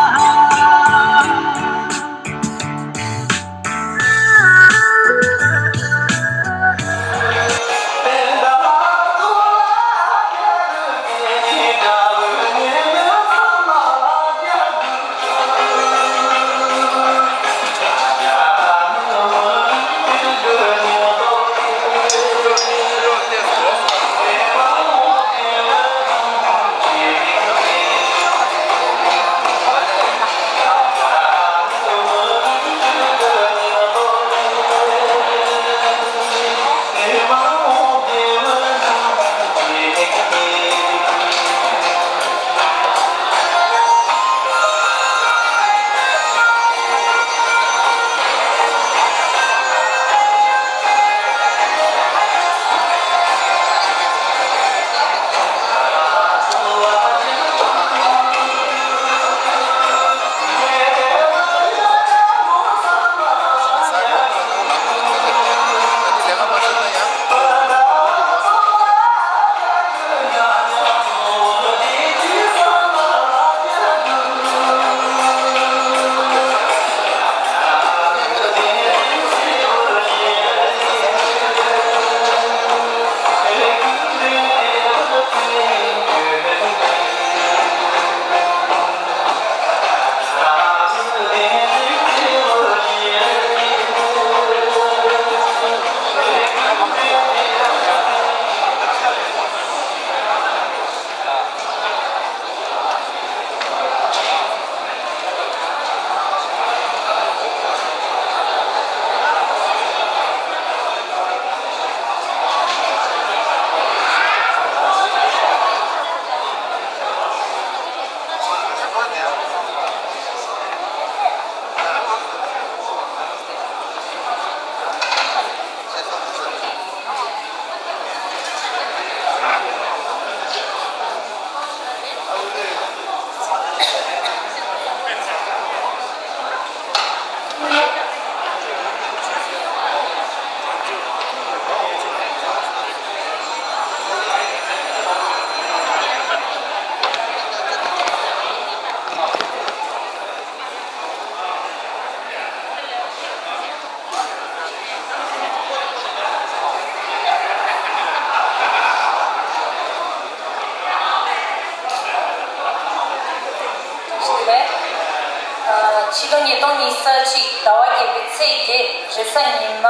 གཅིག་ཟླ་བ་བརྒྱད་པའི་ཚེས་བརྒྱད་རེས་གཟའ་ཉི་མ་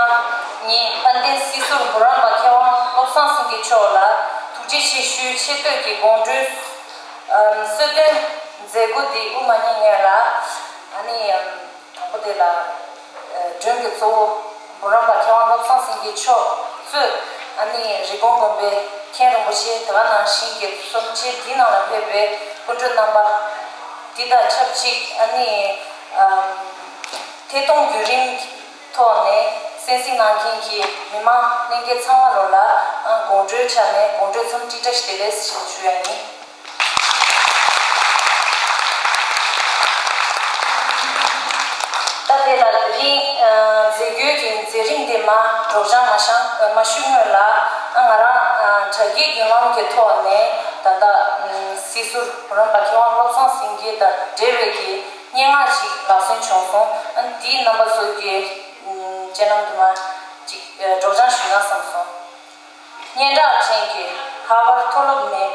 ཉིན་དཔལ་ལྡན་སྲིད་ཟུར་འབུམ་རམས་པ་མཁས་དབང་བློ་བཟང་སེང་གེ་མཆོག་ལ་ཐུགས་རྗེ་ཆེ་ཞུའི་ཆེ་བསྟོད་ཀྱི་དགོངས་འགྲེལ་གསོལ་སྟོན་མཛད་སྒོ་འདི་དབུ་མ་བརྙེས་སྔོན་ལ་ཨ་ནི་དང་པོ་དེ་ལ་མགྲོན་གྱི་གཙོ་བོ་འབུམ་རམས་པ་མཁས་དབང་བློ་བཟང་སེང་གེ་མཆོག་གཙོས་ཨ་ནི་རི་ཀོན་དགོན་པའི་མཁན་རིན་པོ་ཆེ་དེ་ག་ནང་བཞིན་གྱི་གསུམ་ཆེན་འདི་ནང་ལ་ཕེབས་པའི་སྐུ་མགྲོན་རྣམ་པ་འདི་དང་ཆབས་ཅིག་ཨ་ནི། ཐད་གཏོང་བརྒྱུད་རིམ་ཐོག་ནས་གསན་གཟིགས་གནང་མཁན་གྱི་མི་མང་ལྷན་རྒྱས་ཚང་མ་ལོ་ལ་དགོང་དྲོའི་ཆ་ནས་དགོང་དྲོའི་འཚམས་འདྲི་བཀྲ་ཤིས་བདེ་ལེགས་ཞེས་ཞུ་ཡ་ཡིན། ད་དེ་ལ་དེ་རིང་མཛད་སྒོའི་གི་མཛད་རིམ་དེ་མ་སྒྲོག་སྦྱང་མ་བཤམས་མ་ཞུས་སྔོན་ལ་ང་རང་དྲ་རྒྱའི་བརྒྱུད་ལམ་གྱི་ཐོག་ནས་ད་ལྟ་སྲིད་ཟུར་འབུམ་རམས་པ་མཁས་དབང་བློ་བཟང་སེང་གེ་དང་འབྲེལ་བའི་གི་སྙན་ངག་ཅིག་ལག་སོན་བྱུང་སོང་། ཨ་ནི་དེའི་རྣམ་པ་ཚོ་གི་སྤྱན་ལམ་དུ་མ་ཅིག་སྒྲོག་སྦྱང་ཞུས་ན་བསམ་སོང་། སྙན་གྲགས་ཅན་གྱི་ཧར་ཝར་མཐོ་སློབ་ནས་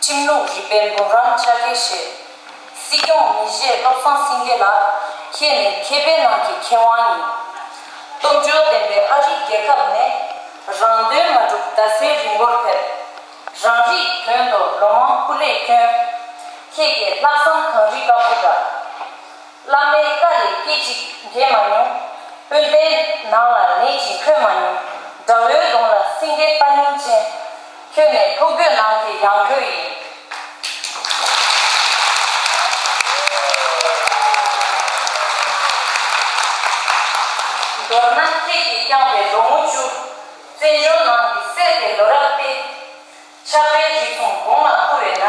ཁྲིམས་ལུགས་རིག་པའི་འབུམ་རམས་ཕྱག་འཁྱེར་བཞེས། སྲིད་སྐྱོང་མི་བཞེས་བློ་བཟང་སེང་གེ་ལགས་ཁྱེད་ནི་མཁས་པའི་ནང་གི་མཁས་དབང་ཡིན། སྟོབས་འབྱོར་ལྡན་པའི་ཨ་རིའི་རྒྱལ་ཁབ་ནས་རང་དོན་མ་གྲུབ་རྡ་སའི་རི་མགོར་ཕེབས། རང་རིགས་དོན་དུ་ལོ་མང་སྐུ་ལས་བསྐྱོན། ཁྱེད་ཀྱི་ལྷག་བསམ་གངས་རི་དཀར་པོ་འདྲ། བླ་མའི་བཀའ་ལས་སྐད་ཅིག་འགལ་མ་མྱོང་། སྤུན་ཟླའི་ནང་ལ་ལན་ཅིག་འཁོད་མ་མྱོང་། དགྲ་བོའི་གདོང་ལ་སེང་གེ་ལྟ་སྙིང་ཅན། ཁྱོད་ནི་ཐུགས་རྒྱུད་ནང་གི་ཡང་སྒོས་ཡིན། མདོར་ན་ཁྱེད་ཀྱིས་བསྐྱངས་པའི་ལོ་ངོ་བཅུ། བཙན་བྱོལ་ནང་གི་སྲས་དེ་ལོ་རབས་ཏེ། ཆགས་པའི་རི་ཚོམ་དགུང་ལ་བསྐོར་བས་ན།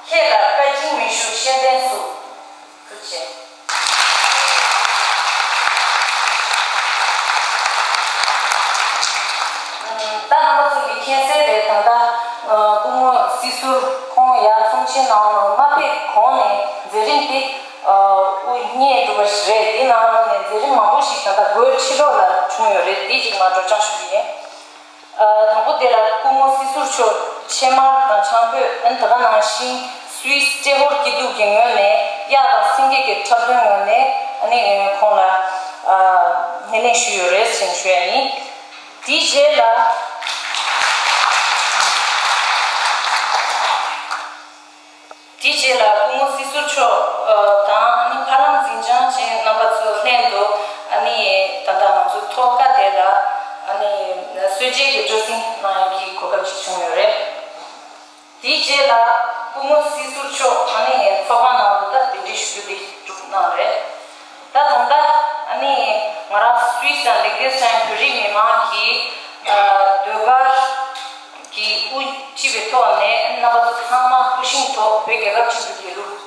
ཁྱེད་ལ་བཀའ་དྲིན་མི་ཞུ་ཤེས་ལྡན་སུ། ཐུགས་རྗེ་ཆེ། ད་ང་ཚོ་གི་མཁྱེན་གསལ་རེད། ད་ལྟ་སྐུ་ངོ་སྲིད་ཟུར་ཁོང་ཡར་གསུང་ཆོས་གནང་ནས་མ་ཕེབས་གོང་ནས་མཛད་རིམ་དེ་དབུ་བརྙེས་འགྲོ་བ་ཞིག་རེད། དེ་ནང་ལོགས་ནས་མཛད་རིམ་མང་པོ་ཞིག་ད་ལྟ་སྒོའི་ཕྱི་ལོགས་ལ་བྱུང་ཡོད་རེད། དེ་ཅིག་མར་སྒྲོག་སྦྱང་ཞུ་གི་ཡིན། དང་པོ་དེ་ལ་སྐུ་ངོ་སྲིད་ཟུར་མཆོག་ཕྱེ་མར་དང་ཆང་ཕུད་ཨ་ནི་ད་ག་ནང་བཞིན་སུད་སི་ཏྲེ་ཧོར་སྐྱིད་སྡུག་གི་ངོས་ནས་གཡག་དང་སེང་གེ་གི་འཁྲབ་སྟོན་ངོས་ནས་ཨ་ནི་ཁོང་ལ་སྣེ་ལེན་ཞུས་ཡོད་རེད་ཅེས་ཞུ་ཡ་ཡིན། དེའི་རྗེས་ལ། དེའི་རྗེས་ལ་སྐུ་ངོ་སྲིད་ཟུར་མཆོག་དང་ཨ་ནི་མཁའ་ལམ་འཛིན་བྱང་ཅན་རྣམ་པ་ཚོ་ལྷན་དུ་ཨ་ནི་ད་ལྟ་ང་ཚོ་ཐོག་ཁ་དེ་ལ་ཨ་ནི་གསོལ་ཇའི་གི་སྤྲོ་གསེང་གནང་ཡག་གི་གོ་སྐབས་ཅིག་བྱུང་ཡོད་རེད། དེའི་རྗེས་ལ་སྐུ་ངོ་སྲིད་ཟུར་མཆོག་ཨ་ནི་ཚོགས་ཁང་ནང་དུ་ད་གདན་འདྲེན་ཞུ་རྒྱུ་དེ་གྲུབ་གནང་རེད། ད་ད་ལྟ་ཨ་ནི་ང་རང་སུད་སི་དང་ལིག་ཏེན་སི་ཊེན་བོད་རིགས་མི་མང་གི་ཨ་ཟློས་གར་གྱི་དབུ་ཁྲིད་པའི་ཐོག་ནས་རྣམ་པ་ཚོ་ཚང་མ་སྐུ་བཞེངས་ཐོག་བོད་རྒྱལ་ཁབ་ཆེན་པོའི་རྒྱལ་གླུ།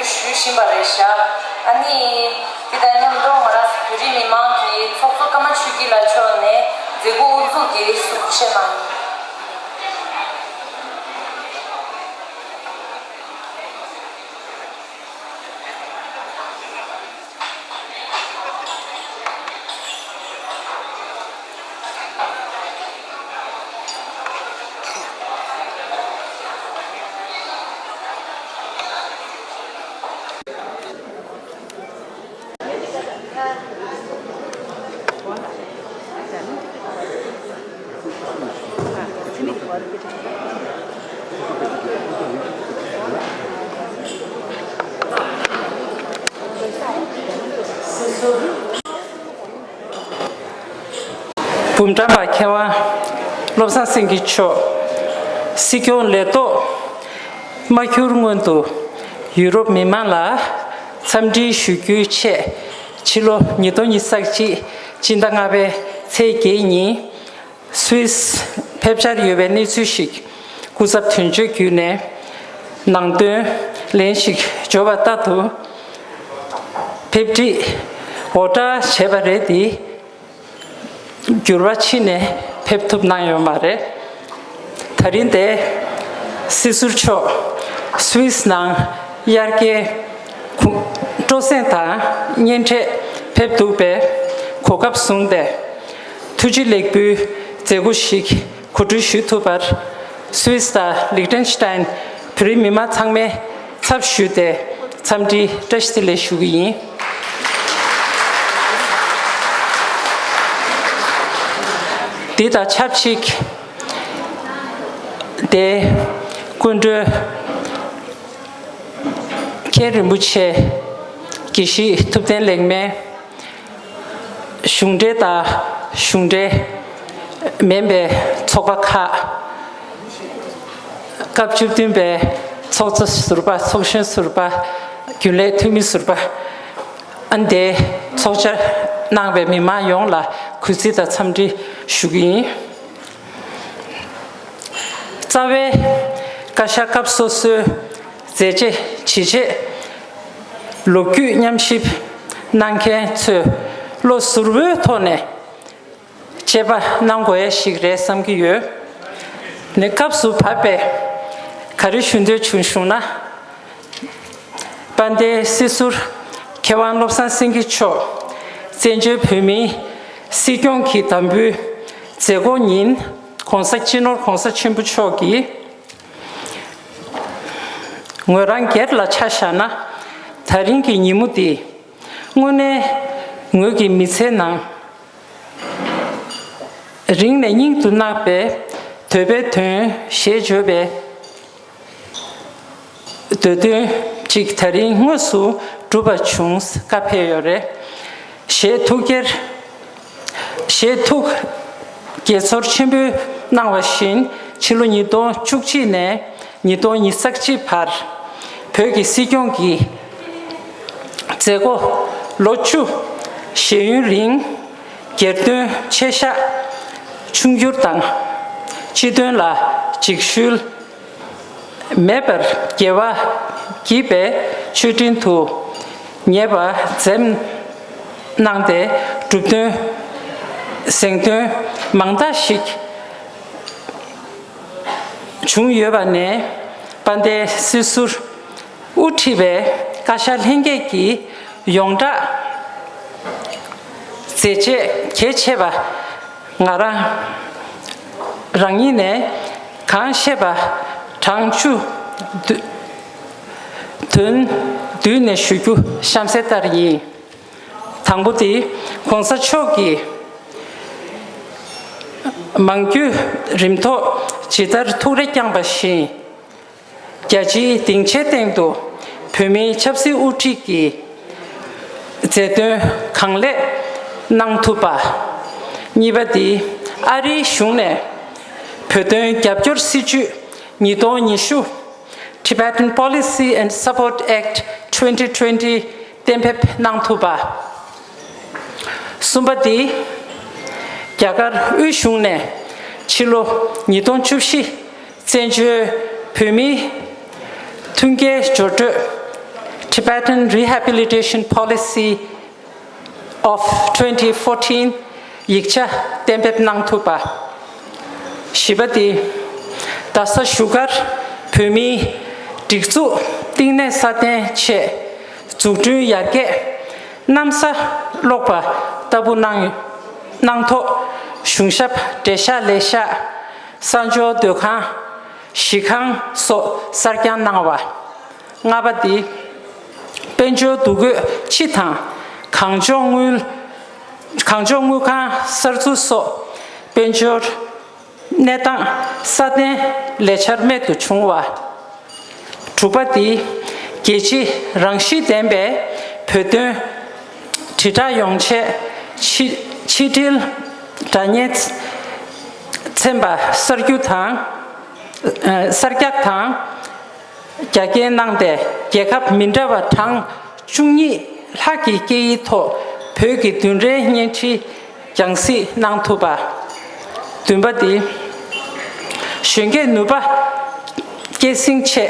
ཞུ་བཞིན་པ་རེད་ཤག་ཨ་ནི་དེ་དང་མཉམ་དུ་ང་རང་བོད་རིགས་མི་མང་གི་ཚོགས་གཙོ་ཀརྨ་ཆོས་སྐྱིད་ལགས་མཆོག་ནས་མཛད་སྒོ་དབུ་འཛུགས་ཀྱིས་གསུང་བཤད་གནང་ཡོད། འབུམ་རམས་པ་མཁས་དབང་བློ་བཟང་སེང་གེ་མཆོག་སྲིད་སྐྱོང་ལས་ཐོག་མ་གྱུར་སྔོན་དུ་ཡུ་རོབ་མི་མང་ལ་འཚམས་འདྲི་ཞུ་རྒྱུའི་ཆེད་ཕྱི་ལོ་ཉིས་སྟོང་ཉི་ཤུ་རྩ་གཅིག་སྤྱི་ཟླ་ལྔ་པའི་ཚེས་བརྒྱད་ཉིན་སུད་སི་ཕེབས་འཆར་ཡོད་པའི་གནས་ཚུལ་ཞིག་སྐུ་ཚབ་དོན་གཅོད་བརྒྱུད་ནས་ནང་དོན་ལན་ཞིག་འབྱོར་བ་ལྟར་དུ། ཕེབས་འཁྲིད་འོ་བཀྲ་བྱས་པ་རེད་དེ། འགྱུར་བ་ཕྱིན་ནས་ཕེབས་ཐུབ་གནང་ཡོད་མ་རེད། ད་རིང་དེ་སྲིད་ཟུར་མཆོག་སུད་སི་ནང་དབྱར་ཁའི་སྤྲོ་གསེང་དང་གཉེན་འཕྲད་ཕེབས་འདུག་པས་གོ་སྐབས་བཟུང་སྟེ་ཐུགས་རྗེ་ལེགས་འབུལ་མཛད་སྒོ་ཞིག་གོ་སྒྲིག་ཞུ་ཐུབ་པར་སུད་སི་དང་ལིག་ཏེན་ཤི་ཏན་བོད་རིགས་མི་མང་ཚང་མའི་ཚབ་ཞུས་ཏེ་འཚམས་འདྲི་བཀྲ་ཤིས་བདེ་ལེགས་ཞུ་གི་ཡིན། འདི་དང་ཆབས་ཅིག་དེ་སྐུ་མགྲོན་མཁན་རིན་པོ་ཆེ་དགེ་བཤེས་ཐུབ་བསྟན་ལེགས་སྨན། གཞུང་འབྲེལ་དང་གཞུང་འབྲེལ་མིན་པའི་ཚོགས་པ་ཁག་སྐབས་བཅུ་བདུན་པའི་ཚོགས་གཙོ་ཟུར་པ། ཚོགས་གཞོན་ཟུར་པ། རྒྱུན་ལས་འཐུས་མི་ཟུར་པ། ཨ་ནི་དེ་ཚོགས་བཅར་གནང་བའི་མི་མང་ཡོངས་ལ་གུས་བརྩི་དང་འཚམས་འདྲི་ཞུ་གི་ཡིན། རྩ་བའི་བཀའ་ཤག་སྐབས་སོ་སོའི་མཛད་རྗེས་ཇི་བྱས་ལོ་རྒྱུས་མཉམ་ཞིབ་གནང་མཁན་ཚོས་བློ་གཟུ་བོའི་ཐོག་ནས་དཔྱད་པ་གནང་དགོས་ཡ་ཞིག་རེད་བསམ་གྱི་ཡོད། ནས་སྐབས་སུ་བབས་པའི་ག་རེ་ཞུ་འདོད་བྱུང་བྱུང་ན། དཔལ་ལྡན་སྲིད་ཟུར་མཁས་དབང་བློ་བཟང་སེང་གེ་མཆོག་བཙན་བྱོལ་བོད་མིའི་སྲིད་སྐྱོང་གི་དམ་འབུལ་མཛད་སྒོ་ཉིན་༸གོང་ས་སྤྱི་ནོར་༸གོང་ས་ཆེན་པོ་མཆོག་གིས་ངོས་རང་སྒེར་ལ་ཆ་བཞག་ན། ད་རིང་གི་ཉིན་མོ་འདི་དངོས་གནས་ངོས་ཀྱི་མི་ཚེའི་ནང་རིང་ནས་སྙིང་དུ་བརྣག་པའི་འདོད་པའི་དོན་ཞེས་བརྗོད་པའི་འདོད་དོན་གཅིག་ད་རིང་དངོས་སུ་འགྲུབ་པ་བྱུང་བཀའ་ཕེབས་ཡོད་རེད། ཞེས་ཐུགས་བསྐྱེད་ཞེས་ཐུགས་དགྱེས་ཚོར་ཆེན་པོས་གནང་བ་བཞིན་ཕྱི་ལོ་ཉིས་སྟོང་བཅུ་གཅིག་ནས་ཉིས་སྟོང་ཉི་ཤུ་རྩ་གཅིག་བར་བོད་ཀྱི་སྲིད་སྐྱོང་གི་མཛད་སྒོ་ལོ་བཅུ་ཞེ་ཡུན་རིང་སྒེར་དོན་ཆེ་ཤག་ཆུང་འགྱུར་དང་སྤྱི་དོན་ལ་འཇིགས་ཞུལ་མེད་པར་དགེ་བ་བགྱིས་པའི་མཆོད་སྤྲིན་དུ་ཉེ་བར་འཛེམ་གནང་སྟེ་གྲུབ་དོན་གཟེངས་དོན་མང་དག་ཞིག་བྱུང་ཡོད་པ་ནས་དཔལ་ལྡན་སྲིད་ཟུར་དབུ་ཁྲིད་པའི་བཀའ་ཤག་ལྷན་རྒྱས་ཀྱི་ཡོངས་གྲགས་མཛད་རྗེས་གལ་ཆེ་བ་ང་རང་རང་ཉིད་ནས་གང་ཤེས་པ་གྲངས་ཆུ་བདུན་བདུན་བསྡུས་ནས་ཞུ་རྒྱུ་གཤམ་གསལ་ལྟར་ཡིན། དང་པོ་དེ་༸གོང་ས་མཆོག་གིས་མང་རྒྱུད་རིམ་ཐོག་ཇི་ལྟར་ཐུགས་རེ་བསྐྱངས་པ་བཞིན། རྒྱལ་སྤྱིའི་སྡིངས་ཆའི་སྟེང་དུ་བོད་མིའི་ཆབ་སྲིད་དབུ་ཁྲིད་ཀྱི་མཛད་དོན་གང་ལེགས་གནང་ཐུབ་པ། གཉིས་པ་དེ་ཨ་རིའི་གཞུང་ནས་བོད་དོན་རྒྱབ་སྐྱོར་སྲིད་ཇུས་ཉིས་སྟོང་ཉི་ཤུ། Tibetan Policy and Support Act twenty twenty གཏན་འབེབས་གནང་ཐུབ་པ། གསུམ་པ་དེ་རྒྱ་གར་དབུས་གཞུང་ནས་ཕྱི་ལོ་ཉིས་སྟོང་བཅུ་བཞི་བཙན་བྱོལ་བོད་མིའི་མཐུན་རྐྱེན་སྦྱོར་སྤྲོད་ Tibetan Rehabilitation Policy of twenty fourteen ཡིག་ཆ་གཏན་འབེབས་གནང་ཐུབ་པ། བཞི་པ་དེ། རྡ་ས་བཞུགས་སྒར་བོད་མིའི་སྒྲིག་འཛུགས་བསྟི་གནས་སྲ་བརྟན་ཆེད་འཛུགས་སྐྲུན་ཡར་རྒྱས་གནམ་ས་སློག་པ་ལྟ་བུ་གནང་གནང་ཐོག་གཞུང་ཞབས་འབྲེལ་ཤག་ལས་ཤག་གསར་འབྱོར་སྡོད་ཁང་གཞིས་ཁང་སོགས་གསར་རྐྱང་གནང་བ། ལྔ་པ་དེ། དཔལ་འབྱོར་འདུ་འགོད་སྤྱི་དང་གངས་ལྗོངས་དངུལ་གངས་ལྗོངས་དངུལ་ཁང་གསར་འཛུགས་སོགས་དཔལ་འབྱོར་གནས་སྟངས་སྲ་བརྟན་ལས་འཆར་རྨད་དུ་བྱུང་བ། དྲུག་པ་དེ། རྒྱལ་སྤྱི་རང་བཞིན་ལྡན་པའི་བོད་དོན་དྲིལ་བསྒྲགས་ཡོང་ཆེད་ཕྱི་ཕྱི་དྲིལ་སྒྲ་སྙན་ཚན་པ་གསར་བསྒྱུར་དང་། ཨ། གསར་རྒྱག་དང་། རྒྱ་སྐྱེད་གནང་སྟེ། རྒྱལ་ཁབ་མི་འདྲ་བ་གྲངས་བཅུ་གཉིས་ལྷག་གི་སྐད་ཡིག་ཐོག་བོད་ཀྱི་བདུན་རེའི་བརྙན་འཕྲིན་རྒྱང་སྲིང་གནང་ཐུབ་པ། བདུན་པ་དེ། གཞོན་སྐྱེས་ནུས་པ་སྐྱེད་སྲིང་ཆེད་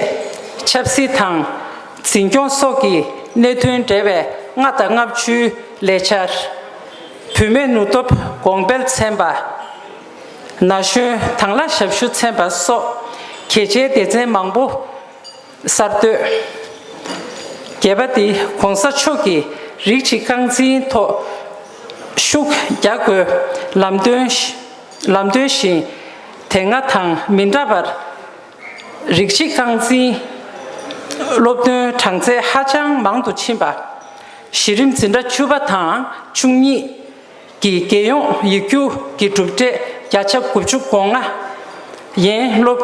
ཆབ་སྲིད་དང་འཛིན་སྐྱོང་སོགས་ཀྱི་གནད་དོན་འབྲེལ་བའི་ལྔ་དང་ལྔ་བཅུའི་ལས་འཆར། བུད་མེད་ནུས་སྟོབས་གོང་སྤེལ་ཚན་པ། ན་གཞོན་དང་བླངས་ཞབས་ཞུ་ཚན་པ་སོགས་གལ་ཆེའི་སྡེ་ཚན་མང་པོ་གསར་གཏོད། བརྒྱད་པ་དེ། ༸གོང་ས་མཆོག་གིས་རིགས་གཅིག་རྐང་འཛིན་ཐོག་ཤུགས་རྒྱག་དགོས་ལམ་སྟོན་ལམ་སྟོན་བཞིན། དེ་སྔ་དང་མི་འདྲ་བར་རིགས་གཅིག་རྐང་འཛིན་སློབ་ཐོན་གྲངས་ཚད་ཧ་ཅང་མང་དུ་ཕྱིན་པ། གཞི་རིམ་འཛིན་གྲྭ་བཅུ་པ་དང་བཅུ་གཉིས་ཀྱི་རྒྱལ་ཡོངས་ཡིག་རྒྱུགས་ཀྱི་གྲུབ་འབྲས་བརྒྱ་ཆ་དགུ་བཅུ་གོ་ལྔ། ཡན་སློབ་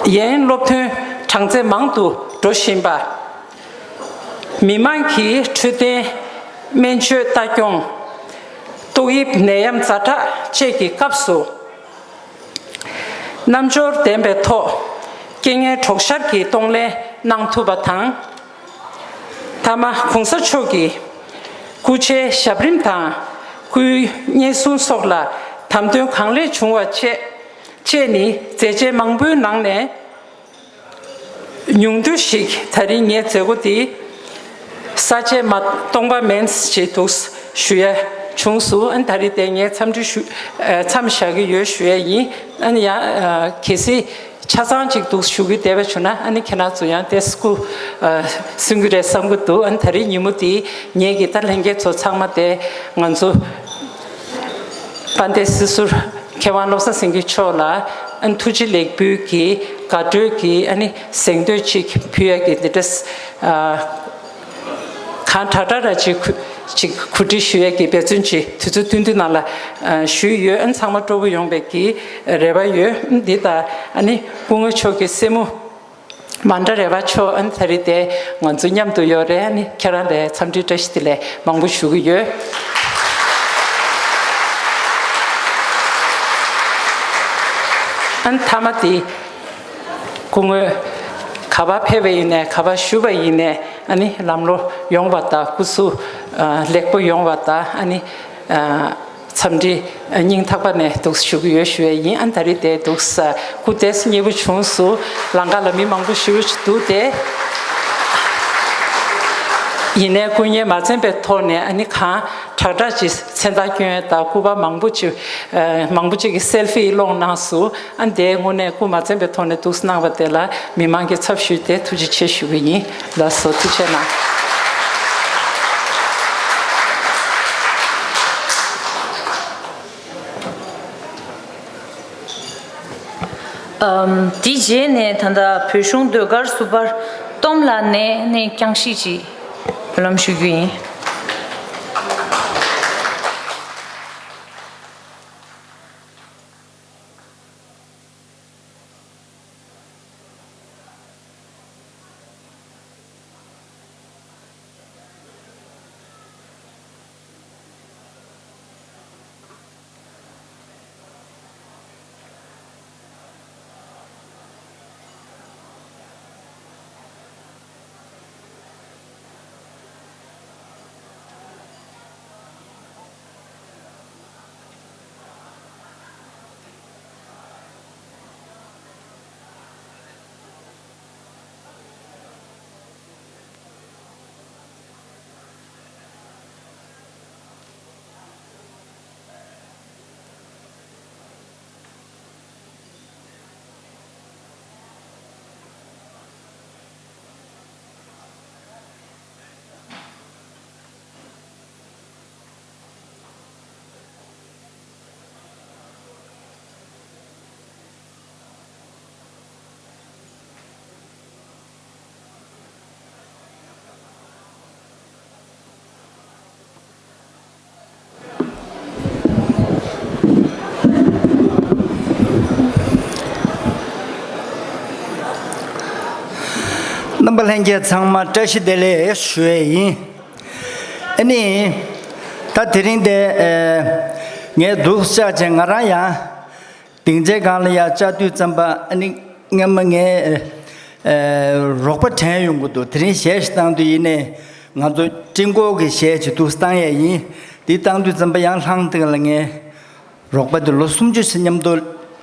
ཡན་སློབ་ཐོན་གྲངས་ཚད་མང་དུ་འགྲོ་བཞིན་པ། མི་དམངས་ཀྱི་འཕྲོད་བསྟེན་སྨན་བཅོས་ལྟ་སྐྱོང་། ཏོག་དབྱིབས་ནད་ཡམས་ཛ་དྲག་བཅས་ཀྱི་སྐབས་སུ། རྣམ་འབྱོར་ལྡན་པའི་ཐོག་རྐྱེན་ངན་གྲོགས་ཤར་གྱི་གཏོང་ལེན་གནང་ཐུབ་པ་དང་། མཐའ་མ་༸གོང་ས་མཆོག་གི་སྐུ་ཕྱྭའི་ཞབས་རིམ་དང་སྐུའི་བརྙན་སྲུང་སོགས་ལ་དམ་དོན་གང་ལེགས་བྱུང་བ་བཅས་བཅས་ནི་མཛད་རྗེས་མང་པོའི་ནང་ནས་ཉུང་བསྡུས་ཤིག་ད་རིང་ངའི་མཛད་སྒོ་འདི་ས་བཅད་མ་སྟོང་པ་མིན་ཞེས་འདུག་ཞུ་ཡ་བྱུང་སོང་། ཨ་ནི་ད་རིང་དེ་ངས་འཚམས་འདྲི་ཞུ་ཨ་མཚམས་བཞག་གི་ཡོད་ཞུ་ཡ་ཡིན། ཨ་ནི་ཡང་ཨ་གལ་སྲིད་ཆ་ཚང་ཅིག་འདུག་ཞུ་གི་བསྡད་པ་བྱུང་ན། ཨ་ནི་ཁྱེད་རང་ཚོ་ཡང་དེ་སྐུ་ཨ་གསུང་གི་རེད་བསམ་གི་འདུག་ཨ་ནི་ད་རིང་ཉིན་མོ་འདི་ངེད་ཀྱི་ད་ལྷན་རྒྱས་ཚོ་ཚང་མ་དེ་ང་ཚོ་དཔལ་ལྡན་སྲིད་ཟུར་མཁས་དབང་བློ་བཟང་སེང་གེ་མཆོག་ལ་ཨ་ནི་ཐུགས་རྗེ་ལེགས་འབུལ་གྱི་དགའ་སྤྲོའི་གི་ཨ་ནི་གཟེངས་བསྟོད་ཅིག་ཕུལ་ཡ་གི་འདི་འདྲ་ཨ་གང་དྲག་དྲག་ར་ཅིག་གུ་ཅིག་གོ་སྒྲིག་ཞུ་ཡས་ཀྱི་འབད་བརྩོན་ཅིག་དུས་ཚོད་ཐུང་ཐུང་ནང་ལ་ཨ་ཞུས་ཡོད། ཨ་ནི་ཚང་མ་སྤྲོ་པོ་ཡོང་བའི་གི་རེ་བ་ཡོད། འདི་ལྟར་ཨ་ནི་སྐུ་ངོ་མཆོག་གི་སྲས་མོ་མན་དྲ་རེ་བ་མཆོག་ཨ་ནི་ད་རེས་དེ་ང་ཚོ་མཉམ་དུ་ཡོད་རེད། ཨ་ནི་ཁྱེད་རང་ལ་འཚམས་འདྲི་བཀྲ་ཤིས་བདེ་ལེགས་མང་པོ་ཞུ་གི་ཡོད། ཨ་ནི་མཐའ་མ་དེ། སྐུ་ངོ་ག་པར་ཕེབས་པ་ཡིན་ནའི་ག་པར་བཞུགས་པ་ཡིན་ནའི་ཨ་ནི་ལམ་ལྷོང་ཡོང་བ་དང་སྐུ་གཟུགས་ཨ་ལེགས་པོ་ཡོང་བ་དང་ཨ་ནི་ཨ་འཚམས་འདྲི་སྙིང་ཐག་པ་ནས་འདུག་ཞུ་གི་ཡོད་ཞུ་ཡས་ཡིན། ཨ་ནི་ད་རེས་དེ་འདུག་ས་སྐུ་དེ་སྙིང་པོ་བྱུང་སོང་། ལམ་ཁ་ལ་མི་མང་པོ་ཞེ་པོ་ཅིག་འདུག་སྟེ། ཡིན་ནའི་སྐུ་ངལ་མ་བྱུང་བའི་ཐོག་ནས་ཨ་ནི་གང་དྲག་དྲག་ཅིག་མཚན་རྟགས་བསྐྱོན་ཡས་དང་སྐུ་པར་མང་པོ་ཅིག་ཨ་མང་པོ་ཅིག་གི་སེལ་ཕི་སློག་གནང་སོང་། ཨ་ནི་དེའི་དངོས་གནས་སྐུ་མ་བྱུང་བའི་ཐོག་ནས་འདུག་གནང་བ་དེ་ལ་མི་མང་གི་ཚབ་ཞུས་ཏེ་ཐུགས་རྗེ་ཆེ་ཞུ་གི་ཡིན། ལགས་སོ། ཐུགས་རྗེ་གནང་། ཨམ། དེའི་རྗེས་ནས་ད་ལྟ་བོད་གཞུང་ཟློས་གར་ཟུར་པ་སྟོབས་ལགས་ནས་ནས་རྐྱང་ཞིག་ཅིག་འབུལ་ལམ་ཞུ་རྒྱུ་ཡིན། པ་ལྷན་རྒྱས་ཚང་མ་བཀྲ་ཤིས་བདེ་ལེགས་ཞུ་ཡས་ཡིན། ཨ་ནི། ད་དེ་རིང་དེ་ཨེ། ངས་འདུག་བཅར་བྱས་ང་རང་ཡང་སྡིངས་ཆའི་སྒང་ལ་ཡར་བཅར་དུས་ཙམ་པ་ཨ་ནི་སྔན་མ་ངས་ཨེ། རོགས་པ་དྲན་ཡོང་གི་འདུག་དེ་རིང་གཞས་ཤིག་བཏང་དུས་ཡིན་ནའི་ང་ཚོ་སྤྲིན་སྐོར་གྱི་གཞས་ཅིག་འདུག་བཏང་ཡས་ཡིན། དེ་བཏང་དུས་ཙམ་པ་ཡང་ལྷང་སྟེང་ལ་ངས། རོགས་པ་དེ་ལོ་སུམ་ཅུ་ཞིག་མཉམ་དུ་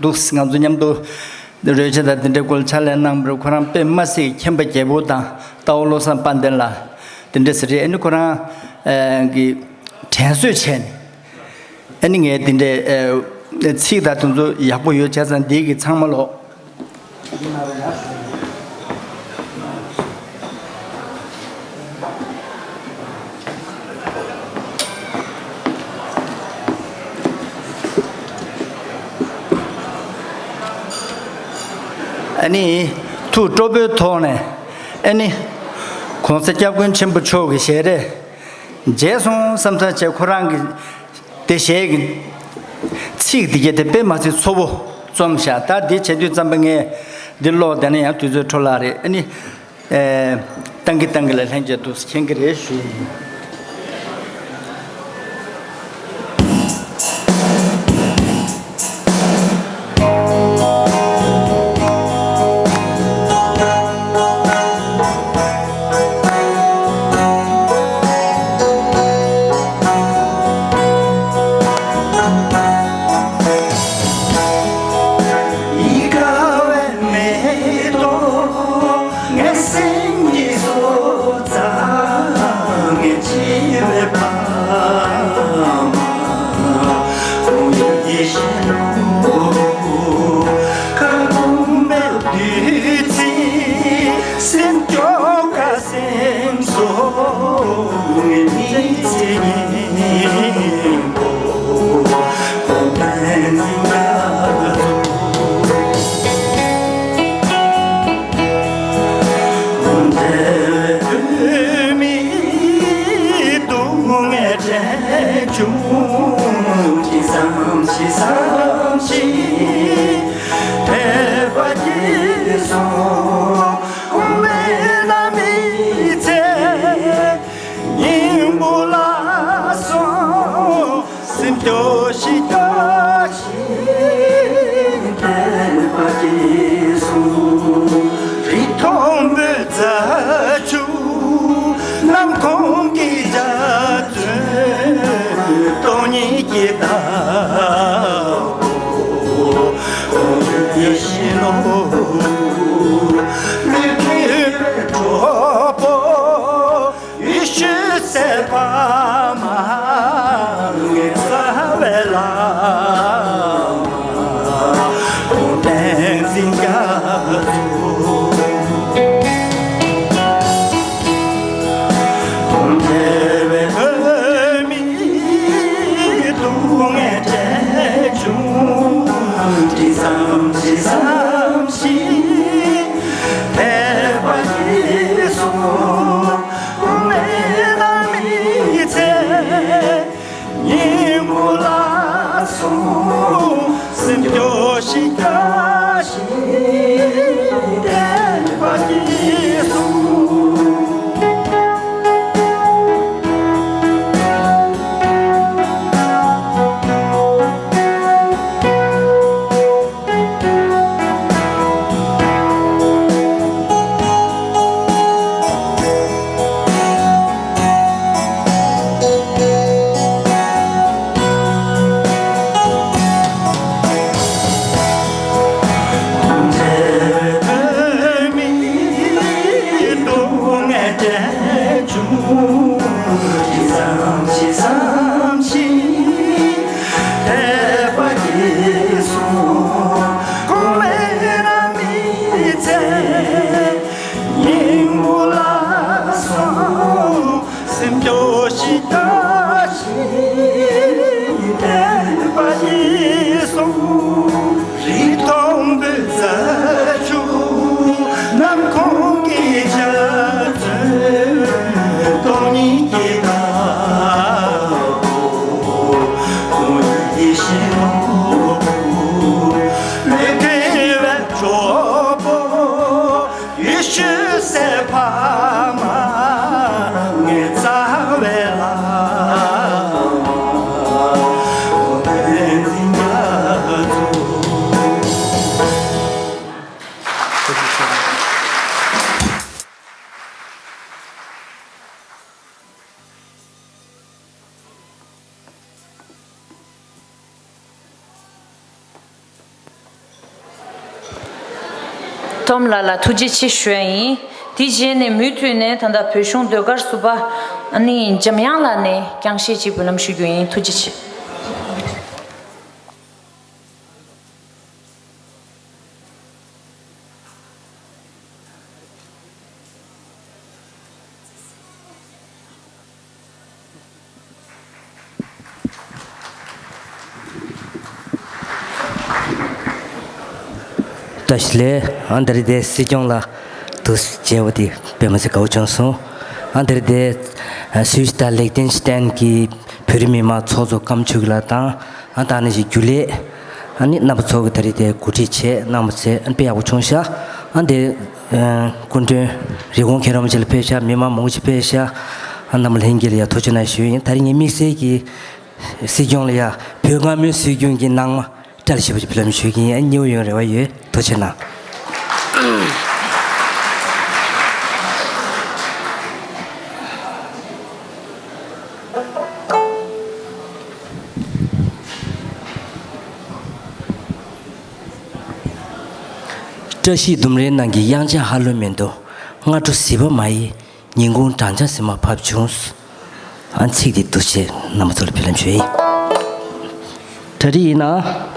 འདུག་ང་ཚོ་མཉམ་དུ་རོལ་ཆ་དང་དེ་འདྲའི་སྐོར་ཕྱག་ལས་གནང་བར་ཁོ་རང་དཔེ་མ་སྲིད་མཁྱེན་པ་རྒྱལ་པོ་དང་རྟ་བོ་བློ་བཟང་དཔལ་ལྡན་ལགས་དེ་འདྲ་ཟེར་རེད། ཨ་ནི་ཁོ་རང་ཨ་གི་དྲན་གསོས་བྱས་ནས་ཨ་ནི་ངས་དེ་འདྲའི་ཨ་ཚིག་དང་དེ་ཚོ་ཡག་པོ་ཡོད་བྱས་ཙང་འདི་གི་ཚང་མ་ལོག་ཨ་ནི། ཐུགས་སྤྲོ་པོའི་ཐོག་ནས། ཨ་ནི། ༸གོང་ས་༸སྐྱབས་མགོན་ཆེན་པོ་མཆོག་གི་ཞལ་རས། མཇལ་སོང་བསམ་ཚར་བྱས་ཁོ་རང་གི་དེ་ཞལ་གྱི་ཚིག་དེ་གྱད་དེ་དཔེ་མ་སྲིད་ཚོ་བོ་རྩོམ་བཞག་ད་འདི་བྱེད་དུས་ཙམ་པ་ངས་འདི་ཀློག་བསྡད་ན་ཡང་དུས་ཚོད་འཕྲོ་བརླག་རེད། ཨ་ནི། ཨེ། བཏང་གི་བཏང་གི་ལ་ལྷན་རྒྱས་འདུག་མཁྱེན་གི་རེད་ཞུ། ཡིད་དགའ་བའི་མེ་ཏོག་ངའི་སེམས་ཀྱི་སོ་ཙ་ངའི་འཆི་བའི་ཕ་མ་ཁོང་ཡི་ཞེན་ལོ་ཁ་སྐོམ་པའི་དུས་ཚིགས་སེམས་སྐྱོ་ཁ་སེམས་སོ་ངའི་མི་ཚེ་སྙིང་པོ། སྙིང་པོ་ལ་སོང་སེམས་སྐྱོ་ཞིག་སྐྱོ་ཞིག་བསྟན་པ་སྐྱེས་སོང་། རི་མཐོན་པོའི་རྫ་ཆུ་ནམ་མཁའ་གི་འཇའ་ཚོན་སྟོང་ཉིད་ཀྱི་བདག་པོ་ཡེ་ཤེས་ལོ། ལུས་ཀྱི་གྲོགས་པོ། ཡེ་ཤེས་སྲས་པདྨ་རྩ་བའི་བླ་མ་བསྟན་འཛིན་རྒྱ་མཚོ། དེ་བས་བོད་མིའི་སྡུག་བསྔལ་བྲལ་བྱུང་། དྲིན་བསམ་ཤིང་བསམ་ཞིང་དད་པ་སྐྱེས་སོང་། སྐུ་མེད་ན་མི་ཚེ་སྙིང་པོ་ལ་སོང་། སེམས་སྐྱོ་ཞིང་དགའ་ཞིང་དད་པ་སྐྱེས་སོང་། སྙིང་པོ་ལ་སོང་། སེམས་སྐྱོ་ཞིང་དགའ་ཞིང་དད་པ་སྐྱེས་སོང་། རི་མཐོན་པོའི་རྫ་ཆུ་ནམ་མཁའ་གི་འཇའ་ཚོན་སྟོང་ཉིད་ཀྱི་བདག་པོ་ཁོང་ཡེ་ཤེས་ལོ། ལུས་ཀྱི་གྲོགས་པོ། ཡེ་ཤེས་སྲས་པདྨ། ལགས་ལ་ཐུགས་རྗེ་ཆེ་ཞུ་ཡ་ཡིན། དེ་རྗེས་ནས་མུ་མཐུད་ནས་ད་ལྟ་བོད་གཞུང་ཟློས་གར་ཟུར་པ་ཨ་ནི་འཇམ་དབྱངས་ལགས་ནས་རྐྱང་གཞས་ཅིག་འབུལ་ལམ་ཞུ་རྒྱུ་ཡིན། ཐུགས་རྗེ་ཆེ། བཀྲ་ཤིས་བདེ་ལེགས། ཨ་འདིར་དེ་སྲིད་སྐྱོང་ལ་དུ་མཇལ་བ་དེ་དཔེ་མི་སྲིད་དགའ་བོ་བྱུང་སོང་། ཨ་འདིར་དེ་སུའི་སི་ཏཱ་ལེག་ཏེན་སི་ཏན་གྱི་བོད་རིགས་མི་མང་ཚོགས་གཙོ་ཀམ་ཆོས་སྐྱིད་ལགས་དང་། ཨ་ད་ནི་ཞིག་རྒྱུན་ལས་ཨ་ནི་རྣམ་པ་ཚོ་གི་ད་རེས་དེ་གོ་སྒྲིག་བྱས་གནང་བ་བྱས། ཨ་དཔེ་ཡག་པོ་བྱུང་ཤག་ཨ་འདི་སྐུ་མགྲོན་རི་ཀོན་མཁྱེན་རབ་མ་ཅིག་ལ་ཕེབས་ཤག་མི་མང་མང་པོ་ཅིག་ཕེབས་ཤག་ཨ་རྣམ་པ་ལྷན་རྒྱས་ལ་ཡང་ཐུགས་རྗེ་གནང་ཞུ་ཡིན། ད་རེས་ངའི་དམིགས་བསལ་གྱི་སྲིད་སྐྱོང་ལ་ཡང་བོད་སྒང་མོའི་སྲོལ་རྒྱུན་གྱི་ནང་མ་བཀྲ་ཤིས་པ་ཅིག་འབུལ་ལམ་ཞུ་གི་ཡིན། ཨ་མཉེས་པོ་ཡོང་རེ་བ་ཡོད། ཐུགས་རྗེ་གནང་། བཀྲ་ཤིས་ལྡུམ་རའི་ནང་གི་དབྱངས་འཆར་ཧ་ལུགས་མེད་འདུག་སྔ་དྲོ་བཟི་བ་མ་ཡིན། ཉིན་གུང་སྦྲང་ཆར་བཟི་མ་བབས་བྱུང་། ཨ་ཚིག་དེ་འདུག་བྱས་རྣམ་པ་ཚོ་ལ་འབུལ་ལམ་ཞུ་ཡིན། གྲ་སྒྲིག་ཡིན་ན།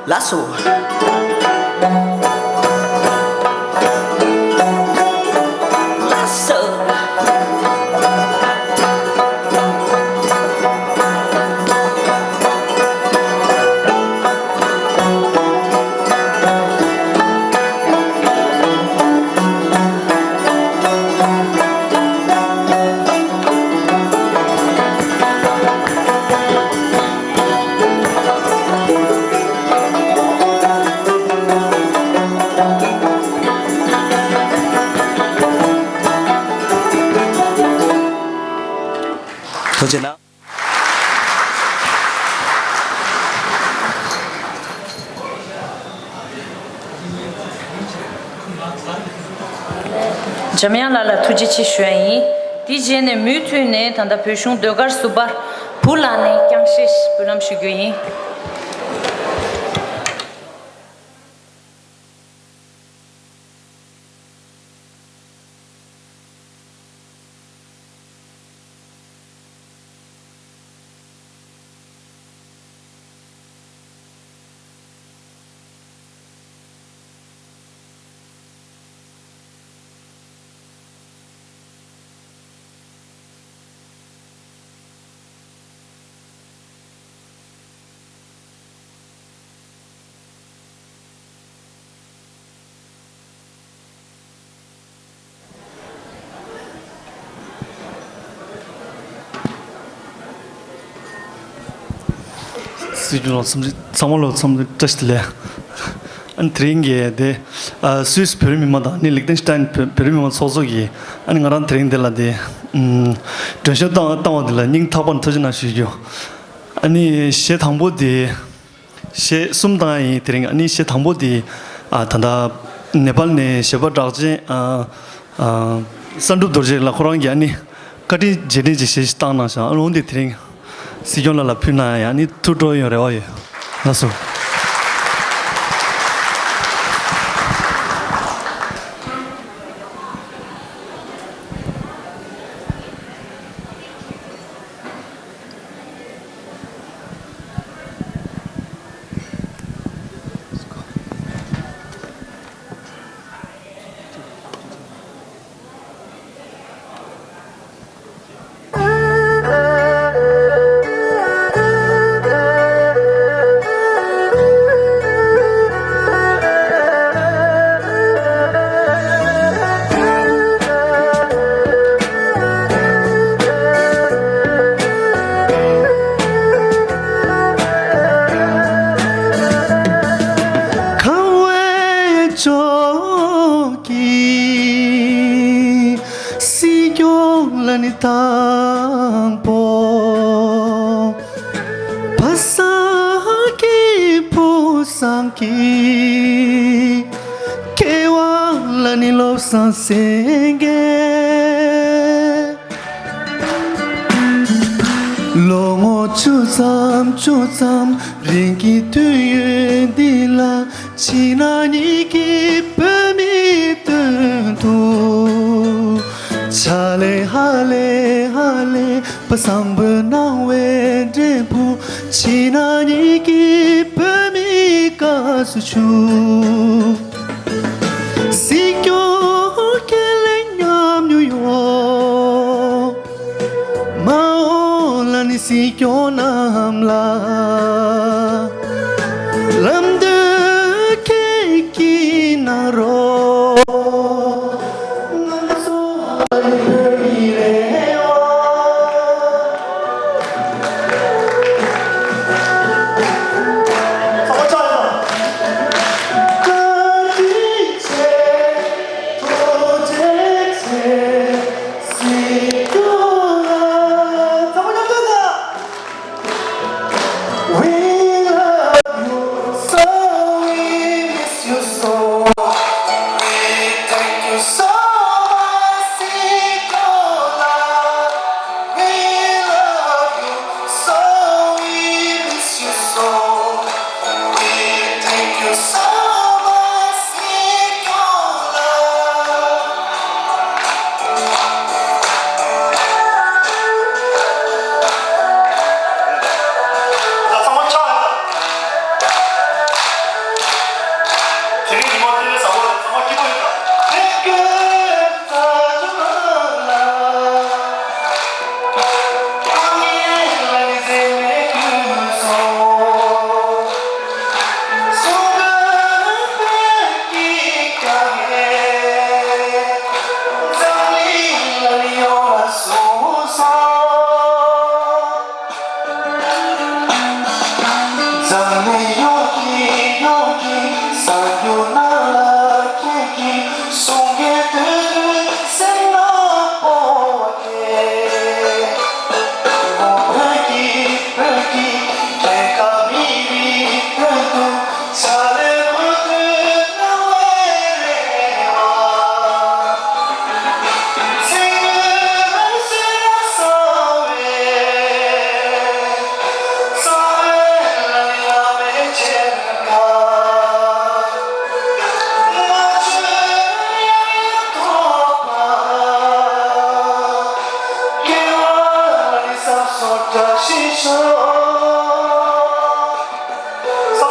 ལགས་སོ། ལགས་སོ། ཐུགས་རྗེ་གནང་། འཇམ་དབྱངས་ལགས་ལ་ཐུགས་རྗེ་ཆེ་ཞུ་ཡ་ཡིན། དེ་རྗེས་ནས་མུ་མཐུད་ནས་ད་ལྟ་བོད་གཞུང་ཟློས་གར་ཟུར་པ་བུ་ལགས་ནས་རྐྱང་གཞས་འབུལ་ལམ་ཞུ་རྒྱུ་ཡིན། སྲིད་སྐྱོང་ལགས་འཚམས་འདྲི། ཚང་མ་ལ་འཚམས་འདྲི་བཀྲ་ཤིས་བདེ་ལེགས། ཨ་ནི་དེ་རིང་གི་དེ་ཨ་སུད་སི་བོད་རིགས་མི་མང་དང་ཨ་ནི་ལིག་ཏེན་ཤི་ཏན་བོད་བོད་རིགས་མི་མང་ཚོགས་གཙོ་གིས་ཨ་ནི་ང་རང་དེ་རིང་འདི་ལ་དེ་ཨམ་མགྲོན་ཤོག་བཏང་བཏང་བ་འདི་ལ་སྙིང་ཐག་པ་ནས་ཐུགས་རྗེ་གནང་ཞུ་རྒྱུ། ཨ་ནི་གཞས་དང་པོ་དེ། གཞས་གསུམ་བཏང་ཡ་ཡིན། དེ་རིང་ཨ་ནི་གཞས་དང་པོ་དེ་ཨ་ད་ལྟ་ནེ་པཱལ་ནས་གཞས་པ་གྲགས་ཅན་ཨ་ཨ་བསམ་གྲུབ་རྡོ་རྗེ་ལགས་ཁོ་རང་གིས་ཨ་ནི་བཀའ་དྲིན་རྗེས་དྲན་གྱི་གཞས་ཤིག་བཏང་གནང་ཤག་ཨ་ལོ་འདི་དེ་རིང་སྲིད་སྐྱོང་ལགས་ལ་ཕུལ་གནང་ཡ་ཡིན། ཨ་ནི་ཐུགས་སྤྲོ་ཡོང་རེ་བ་ཡོད། ལགས་སོ། ཁམས་པའི་ཕྱོགས་ཀྱི་སྲིད་སྐྱོང་ལ་ནི་དང་པོ། བ་སངས་ཀྱི་བུ་སངས་ཀྱི་སྐྱེ་བ་ལ་ནི་བློ་བཟང་སེང་གེ། ལོ་ངོ་བཅུ་ཙམ་བཅུ་ཙམ་རིང་གི་དུས་ཡུན་འདི་ལ། ཕྱི་ནང་གཉིས་ཀྱི་བོད་མིའི་དོན་དུ། ཕྱག་ལས་ཧ་ལས་ཧ་ལས་པ་བཟང་པོ་གནང་བའི་འབྲས་བུ། ཕྱི་ནང་གཉིས་ཀྱི་བོད་མིའི་དགའ་བསུ་ཞུ། སྲིད་སྐྱོང་ཁས་ལེན་ཉམས་མྱོང་ཡོད། མ་འོངས་ལ་ནི་སྲིད་སྐྱོང་རྣམས་ལ་ལམ་སྟོན་ཁྱེད་ཀྱིས་གནང་རོགས། ང་ཚོ་ལ་ནི་བོད་ཀྱི་རེ་བ། ཚང་མ་ཆ་ཡོད་པ། བཀའ་དྲིན་ཆེ། ཐུགས་རྗེ་ཆེ། སྲིད་སྐྱོང་ལགས། ཚང་མ་མཉམ་དུ་ད། We love you so ཚང་